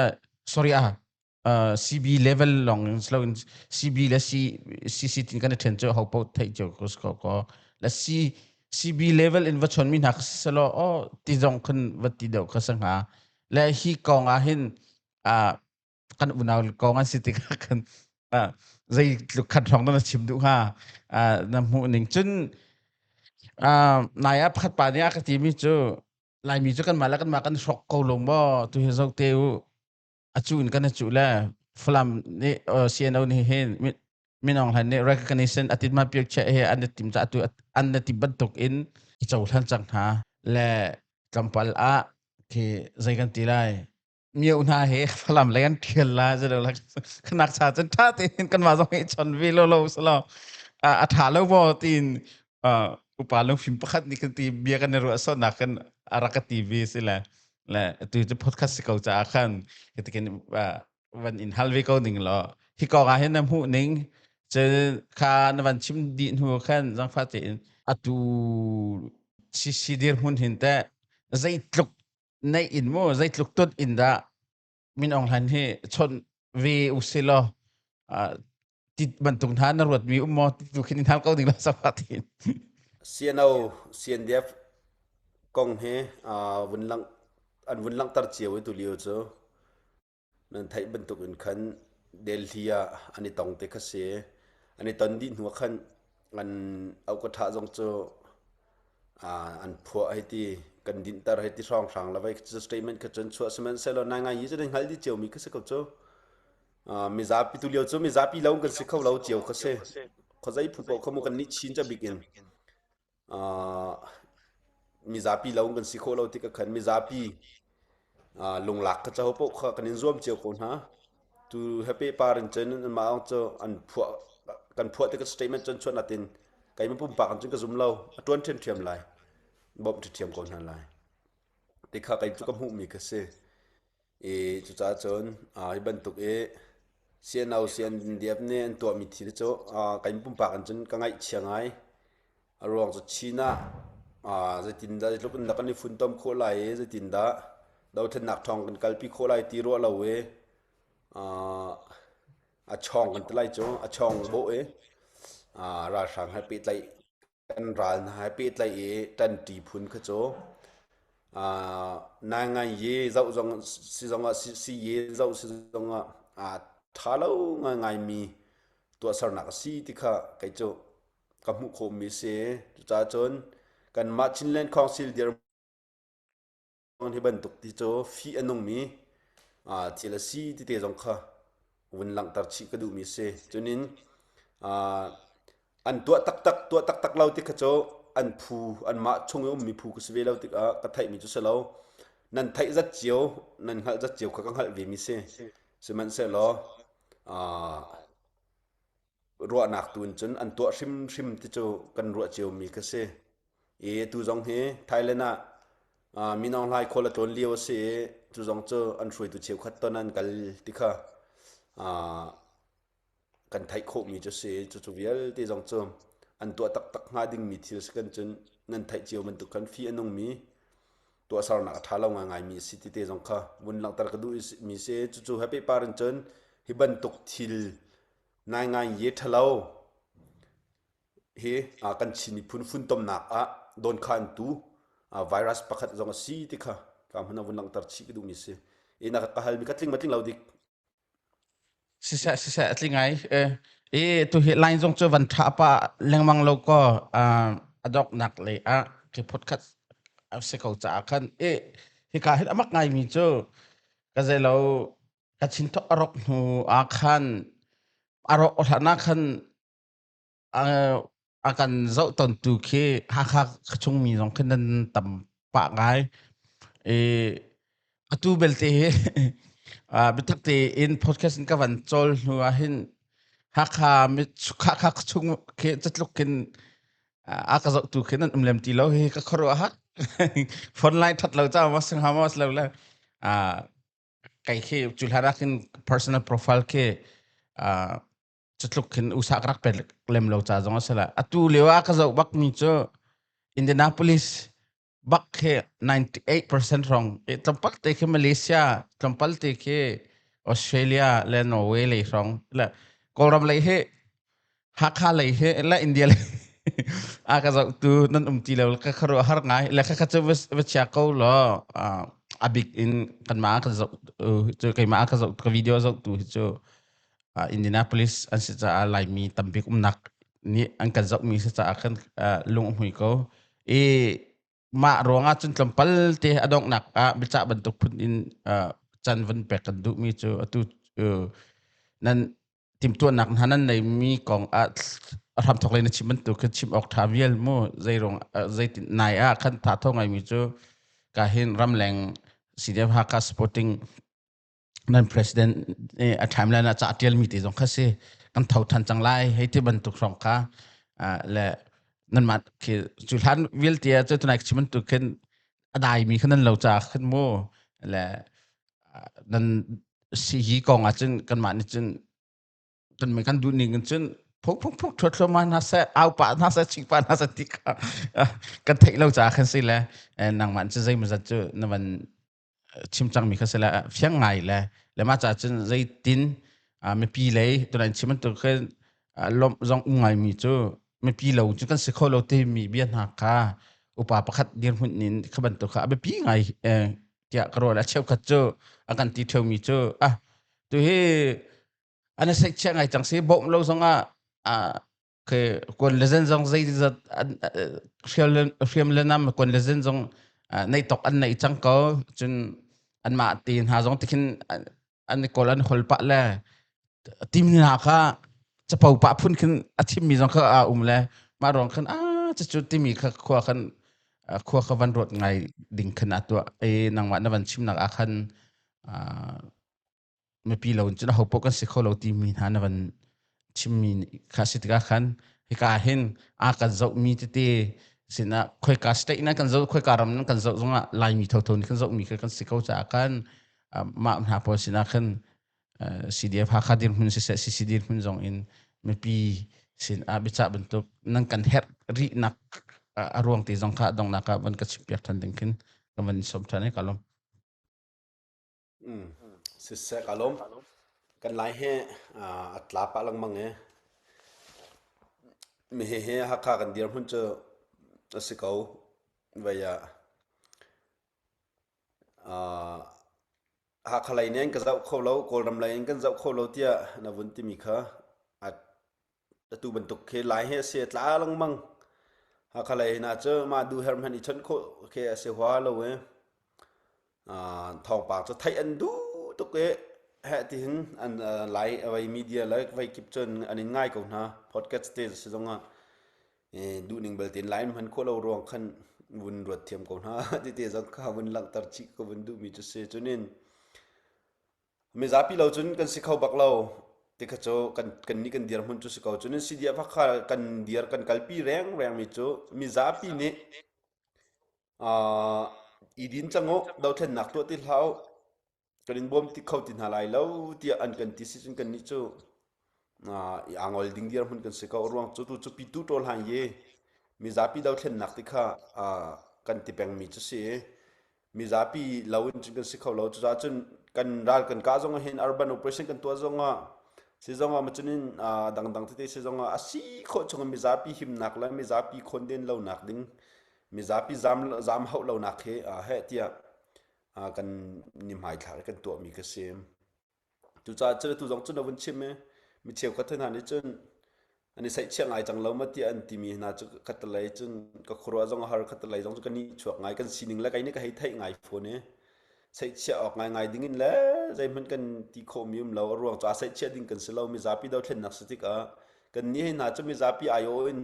sorry ah CB level lawng in si loin CB le C CC tin kan i ṭhen cu ho paoh theih cio ko ko ko le C CB level in va chawn mi hna kha selaw oh ti zong khan va ti deuh kha sa hnga le hi kong ah hin kan unau kong an si tikah khan zei tluk khat hrawng na chim duh hnga na hmuh ning cun nai ah pakhat pa nih a ka timi cu Laimi cu kanmah le kanmah kan hrawk ko lo maw tu hi zoh te u a cu in kan a cu le Falam nih CNO nih hin Min Aung Hlaing nih recognition a tin ma piak che he an tim ca tu an na ti bantuk in i cohlan cang hna le tlawmpal ah khi zei kan ti lai mio hna he Falam lei an thial la zelo la khanak cha cun tha tein kan mah zong hi chon ve lo lo salo a tha lo maw tiin upa lungfim pakhat nih kan ti bia kan i ruah sawhnak kan a rak ka ti ve si le le tu cu podcast si ko caah khan kitikin van in hal ve ko ning law hi kong ah hin na hmuh ning cun kha na van chim dih hnu khan zangfa tein atu CC dirhmun hin teh zeitluk neih in mu zeitluk tut in dah Min Aung Hlaing hi chawnh ve usih law ti bantuk hna na ruatmi um maw tu khin in hal ko ding la safa tin. CNO CNDF kong hi vun lang an vun langhter cio i tulio cu nan theih bantuk in khan Delhi ah an i tong te kha si an i ton dih hnu ah khan an auh ka ṭha zong cu an phuah hei ti kan dinhter hei ti hrawnghrang le vei cu statement kha cun chuah sihmanhsehlaw nai ngai yi cu nan hngalh dih ciomi kha si ko cu. Mizapi tu lio cu mizapi lo kan si kho lo cio kha si. Khuazei phu paoh kha mu kan nih chin ca bik in mizapi lo kan si khawh lo tik ah khan mizapi lunglak kha caho paoh kha kan in zuam cio ko hna. Tu he pehpar in cun anmah cu an phuah kan phuah tik statement cun chuah natin keimah pumpak in cun ka zum lo. A ṭuan ṭhiamṭhiam lai. Bawmh ṭhiamṭhiam ko hna lai. Ti kha kei cu ka hmuhmi ka si. I cucaah cun hi bantuk i CNO CNDF nih an tuahmi thil cu keimah pumpak in cun ka ngaihchia ngai. A ruang cu Chin ah zeitindah zeitluk in dah kan i funtom khawh lai i zeitindah dothlennak ṭhawng kan kalpi khawh lai ti ruah lo i a chawng kan ti lai cu a chawng bawh i ralhrang he pehtlaih kan ral hna he pehtlaih i ṭanṭi phun kha cu naingai ye zoh zong si zongah si ye zoh si zongah aa ṭha lo ngaingaimi tuahsernak a si ti kha kei cu ka hmuh khawhmi a si. Cucaah cun kanmah Chinland Council dirhmun hi bantuk ti cu fih a nungmi thil a si ti te zong kha vun langhter chih ka duhmi a si. Cunin an tuah taktak tuah taktak lo ti kha cu an phu anmah chung i ummi phu ka si ve lo tikah ka theihmi cu si lo. Nan theih zat cio, nan hngalh zat cio kha ka hngalh vemi si. Sihmanhsehlaw ruahnak tu in cun an tuah hrimhrim ti cu kan ruah ciomi kha si. I tu zong hi Thailand ah Min Aung Hlaing khual a tlawn lio a si i cu zong cu an hruaitu cheukhat ton an kal ti kha kan theih khawhmi cu si. Cucu vialte zong cu an tuah taktak hnga dingmi thil si kan cun nan theih cio bantuk khan fih a nungmi tuahsernak a ṭha lo ngaingaimi a si ti te zong kha vun langhter ka duh mi si. Cucu he pehpar in cun hi bantuk thil Ngaingai ye ṭhalo hi kan Chin miphun funtomnak ah dawnkhantu virus pakhat zong a si ti kha ka hmun ah vun langhter chih ka duhmi si. I na ka halmi ka tling ma tling lo dik? Siseh siseh a tling ai. E tu hi line zong cu van ṭha pa lengmang lo ko. A donghnak lei ah khi podcast a si ko caah khan i hika hin amak ngaimi cu ka zeilo ka chin thok a rok hnu ah khan a rawk hlan ah khan a kan zoh tontu khi Hakha chungmi zong khi nan tam pah ngai. I atu belte hi biatak tein podcast in ka van cawl hnu ah hin Hakha Hakha chung khi catluk khin a ka zohtu khi nan um lem ti lo hi ka khuaruah hak. Phone line that lo ca ma sing ha ma lo le kai khi cu hlan ah khin personal profile khi cutluk khin usa ka rak pe lem lo ca zong a si la atu lio ah ka zoh bak mi cu Indianapolis bak khi 98% rong e tlawmpal te khi Malaysia tlawmpal te khi Australia le Norway lei hrong le Kawlram lei hi Hakha lei hi le India lei a ka zoh tu nan um ti lo ka kharu har ngai le kha kha cu va chia ko law a bik in kan ma ka zoh cu keimah ka zoh ka video zoh tu hi cu Indianapolis an si caah Laimi tambik umnak nih an kan zohmi si caah khan lung a hmui ko. I mah ruangah cun tlawmpal te a donghnak ah biacah bantuk phun in can van pek kan duhmi cu atu nan timhtuahnak hna nan neimi kong ah a hramthok lei na chim bantuk khin chim awk ṭha vial mu zeiruang zeitin nai ah khan tha tho ngaimi cu ka hin ramleng CDF Hakha supporting nan president nih a timeline ah ca a ṭialmi te zong kha si kan tho ṭhan cang lai hei ti bantuk hrawng kha le nanmah khi cu hlan vialte ah cu tunai chim bantuk khin a daimi kha nan lo ca khin mu le nan si hi kong ah cun kanmah nih cun kan kan duh ning in cun phung phung phung thuat thluahmah hna seh au pah hna seh ching pah hna seh ti kha kan theih lo caah khan si le nangmah cu zeimawzat cu na van chim cangmi kha si le fiang ngai le le mah caah cun zeitin mipi lei tunai chim bantuk khin lawmh zong um ngaimi cu mipi lo cu kan si kho lo timi bia hna kha upa pakhat dirhmun in kha bantuk kha a biapi ngai tiah ka ruah le a cheukhat cu a kan ti ṭheumi cu ah tu hi an seihchiah ngai cang si bawmh lo zongah ke kuan le zen zong zeizat hriam le nam kuan le zen zong nei tok an nei cang ko cun anmah ti hna zong tikhin an kawl an hol pah le tim hna kha capo pah phun khin a chimmi zong kha a um le mah ruang khan a cucu timi kha khua khan khua kha van ruat ngai ding khan a tuah e nangmah na van chimnak ah khan mipi lo in cun aho paoh kan si kho lo timi hna na van chimmi kha si tikah khan hika hin a kan zohmi tete sinah khoika state na kan zoh khoika ram nan kan zoh zongah Laimi thotho nih kan zohmi kha kan si ko caah khan mah hna pawl sinah khan CDF Hakha dirhmun siseh CC dirhmun zong in mipi sin ah biachah bantuk nan kan herh rihnak a ruang te zong kha donghnak ah van ka chimpiak than ding khin ka van som than i ka lawm. Siseh ka lawm. Kan lai hi a tla pah lengmang i mihihi Hakha kan dirhmun cu a si ko. Vei ah Hakha lei nih an ka zoh kho lo, Kawlram lei in kan zoh kho lo tiah na vun timi kha atu bantuk khi lai hi a si a tla lengmang. Hakha lei hna cu mah duh herh hmanh i chawnh khawh khi a si hua lo i Thawngpang cu theih an duh tuk i heh tihin an lai vei media le vei kip cun an in ngai ko hna. Podcast te si zongah duhning belte in lai hman khawh lo ruang khan vun ruat thiam ko hna. Tite zong kha vun langhter chih ka vun duhmi cu si. Cunin mizapi lo cun kan si kho bak lo. Ti kha cu kan kannih kan dirhmun cu si ko. Cunin CDF kha kan dir kan kalpi rengreng mi cu mizapi nih I din cang u, dothlennak tuah ti hlah u. Kan in bawm ti kho ti hna lai lo tiah an kan ti si cun kannih cu aa ngol ding dirhmun kan si ko. Ruang cu tu cu pitu ṭawl hlan i mizapi dothlennak ti kha kan ti pengmi cu si i mizapi lo in cun kan si kho lo. Cucaah cun kan ral kan kah zong ah hin urban operation kan tuah zong ah si zong ah macun in dangdang tete si zong ah a si khawh chung in mizapi himnak le mizapi khawnden lonak ding mizapi zaam hauh lonak hi heh tiah kan ni hmaithlak i kan tuahmi ka si. Cucaah cun atu zong cun na vun chim i mi cheukhat hna nih cun An i saihchiah ngai cang lo ma tiah an timi hna cu khattelei cun ka khuaruah zong a har, khattelei zong cu ka nihchuak ngai. Kan sining le kei nih ka hei theih ngai fawn i saihchiah awk ngaingai ding in le zeihmanh kan ti khawhmi um lo. A ruang cu aa saihchiah ding kan si lo. Mizapi dothlennak si tikah kannih hei hna cu mizapi aiawh in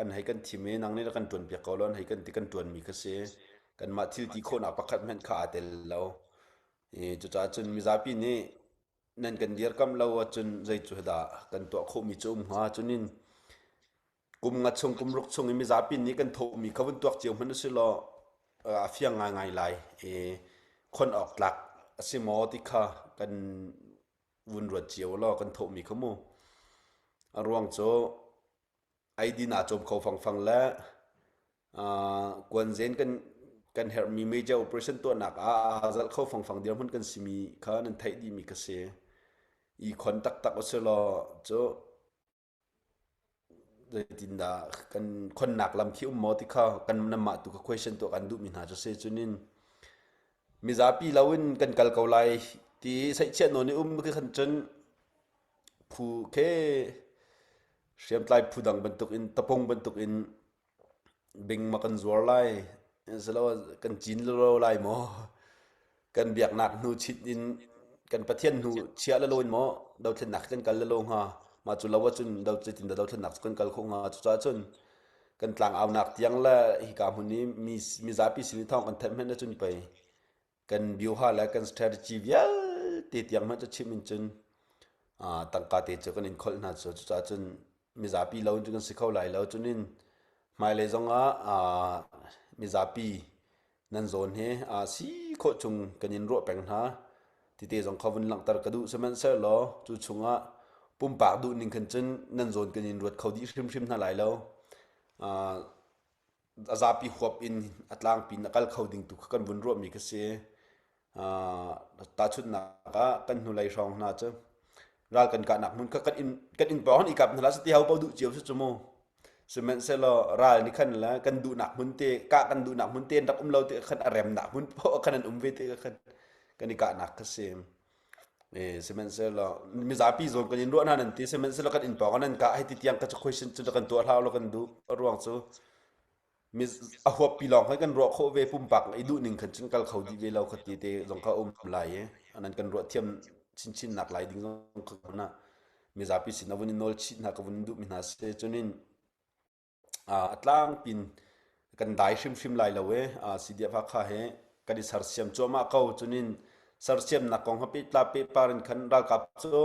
an hei kan thim i nang nih na kan ṭuanpiak ko lo an hei kan ti kan ṭuanmi kha si. Kanmah thil ti khawhnak pakhat hmanh kha aa tel lo. I cucaah cun mizapi nih nan kan dirkamh lo ahcun zei cu dah kan tuah khawhmi cu um hnga? Cunin kum nga chung kum ruk chung i mizapi nih kan thawhmi kha vun tuak cio hmanh usih law a fiang ngaingai lai i khon awk tlak a si maw ti kha kan vun ruat cio law kan thawhmi kha mu. A ruang cu eidin aa cawm kho fangfang le kuanzen kan herhmi major operation tuahnak ah aa zalh kho fangfang dirhmun kan simi kha nan theih dihmi ka si. I khon taktak usih law cu zeitindah kan khonnak lam khi um maw ti kha kan nanmah tu kha question tuah kan duhmi hna cu si. Cunin mizapi loin kan kal ko lai ti saihchiah nawn i um khi khan cun phu khi hriamtlai phu dang bantukin tapung bantukin bing ma kan zuar lai silo kan cin lo lai maw kan biaknak hnu chit in kan pathian hnu chia le loin maw dothlennak kan kal le lo hnga mah cu lo ahcun do zeitin dah dothlennak cu kan kal khawh hnga cucaah cun kan tlang aunak tiang le hika hmun i mi mizapi sin i thawng kan thanh hmanh ahcun pei kan bioha le kan strategy vialte tiang hmanh cu chim in cun tangka te cu kan in kholh hna cu. Cucaah cun mizapi lo in cun kan si kho lai lo. Cun in hmailei zongah mizapi nan zawn hi si khawh chung kan in ruah peng hna. Tite zong kha vun langhter ka duh. Sihmanhsehlaw cu chungah pumpak duh ning khan cun nan zawn kan in ruat kho dih hrimhrim hna lai lo. A zapi huap in a tlangpi in a kal kho ding tu kha kan vun ruahmi kha si. Tahchunhnak ah kan hnulei hrawng hna cu ral kan kahnak hmun kha kan inn pawng i kap hna hlah seh ti ho paoh duh cio si cu mu. Sihmanhsehlaw ral nih khan le kan duhnak hmun te kah kan duhnak hmun te an rak um lo ti khan a remnak hmun paoh khan an um ve ti khan kan i kahnak kha si. Sihmanhsehlaw mizapi zawn kan in ruah hna nan ti sihmanhsehlaw kan inn pawng ah nan kah hei ti tiang ka question cu kan tuah hlah law kan duh. A ruang cu a huappi lawng khan kan ruah khawh ve pumpak i duh ning khan cun kal kho dih ve lo kha ti te zong kha um lai i nan kan ruah thiam chinchin nak lai ding zong kha na mizapi sin a vun i nawl chih hna ka vun duhmi hna si. Cunin a tlangpin kan dai hrimhrim lai lo e. CDF Hakha he kan i sersiam cuahmah ko. Cunin sersiamnak kong ha pehtlap pehpar in khan ralkap cu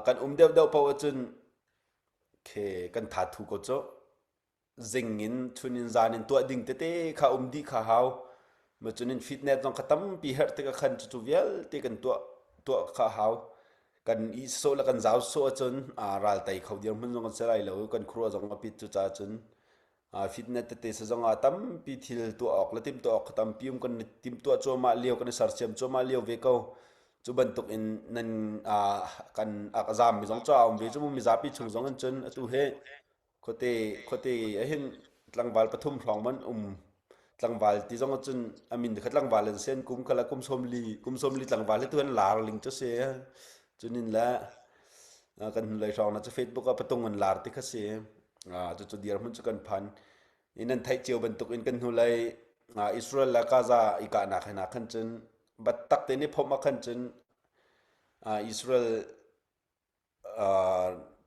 kan um deuhdeuh paoh ahcun khe kan thathu ko cu. Zing in chun in zan in tuah ding tete kha um dih kha hau. Ma cunin fitness zong kha tampi herh tikah khan cucu vialte kan tuah tuah kha hau. Kan i sawh le kan zau sawh ahcun ral tei kho dirhmun zong kan si lai lo. Kan khuaruah zong a pit. Cucaah cun fitness tete se zong ah tampi thil tuah awk le timhtuah awk kha tampi um kan i timhtuah cuahmah lio kan i sersiam cuahmah lio ve ko. Cu bantuk in nan kan a zaammi zong cu a um ve cu mu. Mizapi chung zong in cun atu hi Khuate khuate ahhin tlangval pathum hrawng man um. Tlangval ti zong ahcun a min kha tlangval an si an kum kha la kum 40 tlangval hi tu an lar ling cu si. Cunin le kan hnulei hrawng na cu Facebook ah patung an lar ti kha si. Cucu dirhmun cu kan phan. In an theih cio bantuk in kan hnulei Israel le Gaza i kahnak hna khan cun battak te nih phomh ah khan cun Israel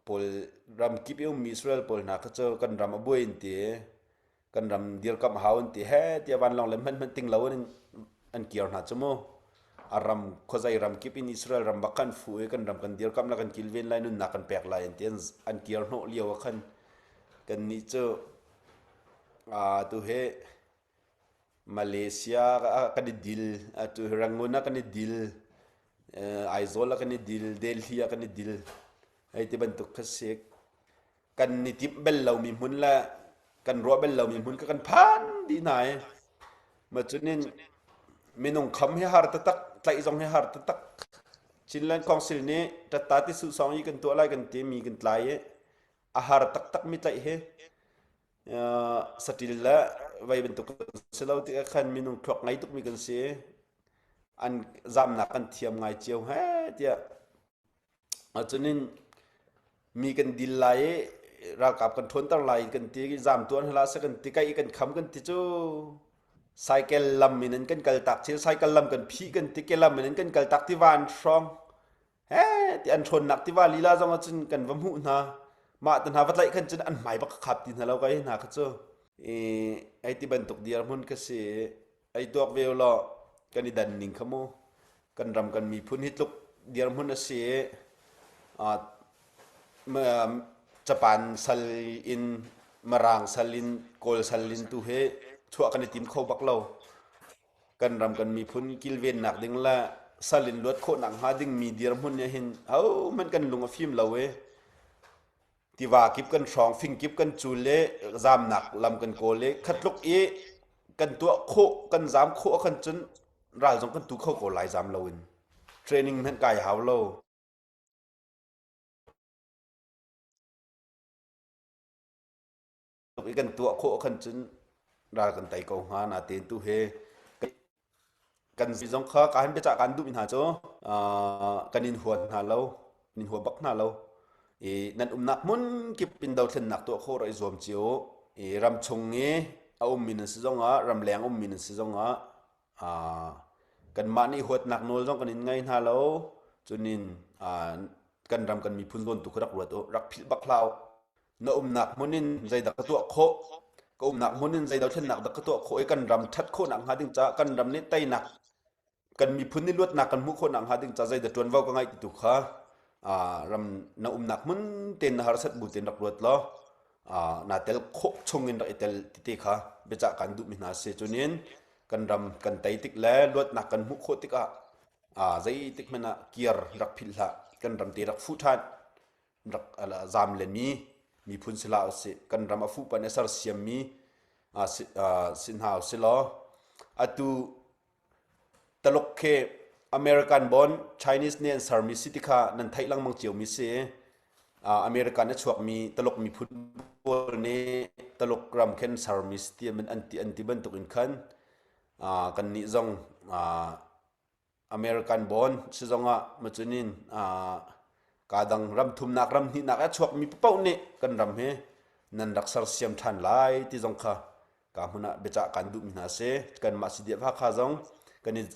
pawl ramkip i ummi Israel pawl hna kha cu kan ram a buai an ti i kan ram dirkamh hau an ti he tiah vanlawng le hmanh hmanh ting lo in an kir hna cu mu. A ram khuazei ram kip in Israel ram bak khan fu i kan ram kan dirkamh la kan kilven lai nunnak kan pek lai an ti an kir hnawh lio ah khan kannih cu tu hi Malaysia ah kan i dil, atu hi Rangoon ah kan i dil, Aizawl ah kan i dil, Delhi ah kan i dil. Hei ti bantuk kha si. Kan i timh bel lomi hmun le kan ruah bel lomi hmun kha kan phan dih hna i ma cunin minung kham hi har taktak, tlaih zong hi har taktak. Chinland Council nih ṭatta ti suh song i kan tuah lai kan timi kan tlai i a har taktak mi tlaih hi Saṭil le vei bantuk kan si lo tikah khan minung thluak ngei tukmi kan si. An zamnak kan thiam ngai cio he tiah. Cunin mi kan dil lai i ralkap kan ṭhawnter lai kan ti i zaam tuan hlah seh kan ti kai i kan kham kan ti cu cycle lam in an kan kal tak cil cycle lam kan phih kan ti ke lam in an kan kal tak tiva an hrawng he ti an ṭhawnnak tiva lila zong ah cun kan va hmuh hna mah te hna va tlaih khan cun an hmai bak khap ti hna lo kai hna kha cu i ai ti bantuk dirhmun ka si Ei tuak ve ulaw kan i dan ning kha mu. Kan ram kan miphun hi tluk dirhmun a si i Japan sal in Mirang sal in Kawl sal in tu hi chuah kan i tim kho bak lo. Kan ram kan miphun kilvennak ding le sal in luat khawhnak hnga dingmi dirhmun nih hin hohmanh kan lung a fim lo i tiva kip kan hrawng fing kip kan cul le zamnak lam kan kawl i khatluk i kan tuah khawh kan zam khawh ahkhan cun ral zong kan tu kho ko lai zam loin training hmanh kai hau lo. I kan tuah khawh ahkhan cun ral kan tei ko hnga natein tu he Kan zong kha ka han biacah kan duhmi hna cu kan in hua hna lo, kan in hua bak hna lo. I nan umnak hmun kip in dothlennak tuah khawh rak i zuam cio. I ramchung i a ummi nan si zongah, ramleng ummi nan si zongah kanmah nih huatnak nawl zong kan in ngei hna lo. Cunin kan ram kan miphun zawn tu kha rak ruat u, rak philh bak hlah u. Na umnak hmun in zeidah ka tuah khawh? Ka umnak hmun in zei dothlennak dah ka tuah khawh i kan ram ṭhat khawhnak hnga ding caah kan ram nih teinak kan miphun nih luatnak kan hmuh khawhnak hnga ding caah zeidah ṭuanvo ka ngeih ti tu kha ram na umnak hmun tein na harsat bu tein rak ruat law naa tel khawh chung in rak i tel tete kha biacah kan duhmi hna si. Cunin kan ram kan tei tik le luatnak kan hmuh khawh tikah zeitik hmanh ah kir rak philh hlah. Kan ram te rak fuh ṭhan. Rak zaam lemi miphun si hlah usih. Kan ram a fuhpanh i sersiammi si hna usih law atu Taluk khi American born Chinese nih an sermi si ti kha nan theih lengmang ciomi si. American a chuakmi Taluk miphun pawl nih Taluk ram khin sermi si ti an ti an ti bantuk in khan kannih zong American born si zongah macunin kaa dang ram thumnak ram hnihnak a chuakmi paoh nih kan ram hi nan rak sersiam ṭhan lai ti zong kha ka hmun ah biacah kan duhmi hna si. Kanmah CDF Hakha zong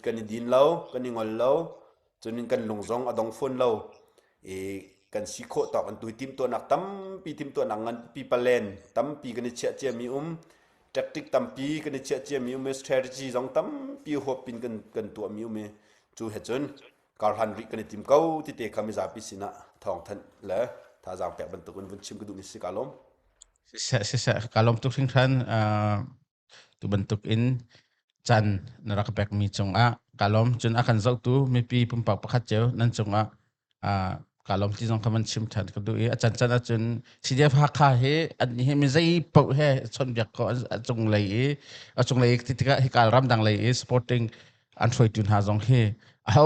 kan i din lo, kan i ngol lo, cunin kan lung zong a dong fawn lo. I kan si khawh tawk an tu hi timhtuahnak tampi timhtuahnak nganpi palen tampi kan i chiah ciami um tactic tampi kan i chiah ciami um i strategy zong tampi huap in kan tuahmi um i cu he cun karhlan rih kan i tim ko ti te kha mizapi sinah thawngthanh le thazaang pek bantukin vun chim ka duhmi si ka lawm. Siseh siseh ka lawm tuk hringhran. Tu bantuk in can na rak pekmi cungah ka lawm. Cun a kan zohtu mipi pumpak pakhat cio nan cungah ka lawm ti zong kha van chim ṭhan ka duh i a can can ahcun CDF Hakha hi an hi mi zei paoh he chawnhbiak ko a cunglei i a cunglei ti tikah hika ramdang lei i supporting an hruaitu hna zong hi aho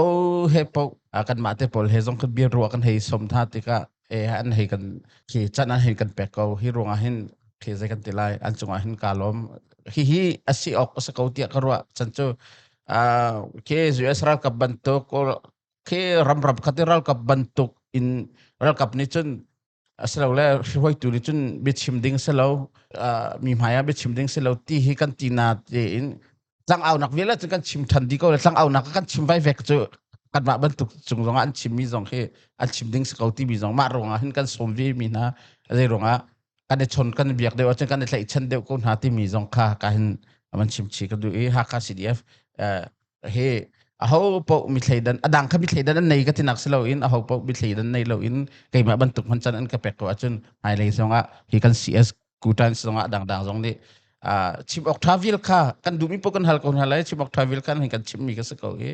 he paoh kanmah te pawl he zong kan bia ruah kan hei som hna tikah e an hei kan khi can an hei kan pek ko hi ruangah hin khi zei kan ti lai an cungah hin ka lawm hi hi a si awk a si ko tiah ka ruah chan cu khi US ralkap bantuk khi ramram khat i ralkap bantuk in ralkap nih cun asilole hruaitu nih cun biachim ding si lo mi hmai ah biachim ding si lo ti hi kan ti na tiin tlangaunak vial cun kan chim than di ko le tlangaunak kan chim vai vek cu kanmah bantuk cung zongah an chimmi zong khi an chim ding si ko timi zong mah ruangah hin kan sawm ve mi hna zei ruangah kan i chon kan i biak deuh ahcun kan i tlaihchan deuh ko hna timi zong kha ka hin man chim chi ka duh i Hakha CDF he aho paoh mi thleidan adang kha mi thleidan an nei ka tinak si loin aho paoh mi thleidan nei loin keimah bantuk hman can an ka pek ko ahcun hmailei zongah hi kan CS kutan zongah dangdang zong nih chim awk tha vil kha kan duhmi paoh kan hal ko hna lai chim awk tha vil kha kan chimmi ka si ko i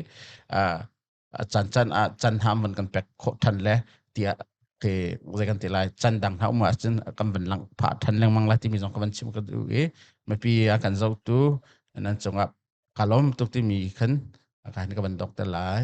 a can can ah can hna van kan pek khawh than le tiah ke zei kan ti lai can dang hna um ahcun kan van lang phah than lengmang lai timi zong ka van chim ka duh i mipi a kan zohtu nan cungah ka lawm tuk timi khan ka hin ka van dok te lai.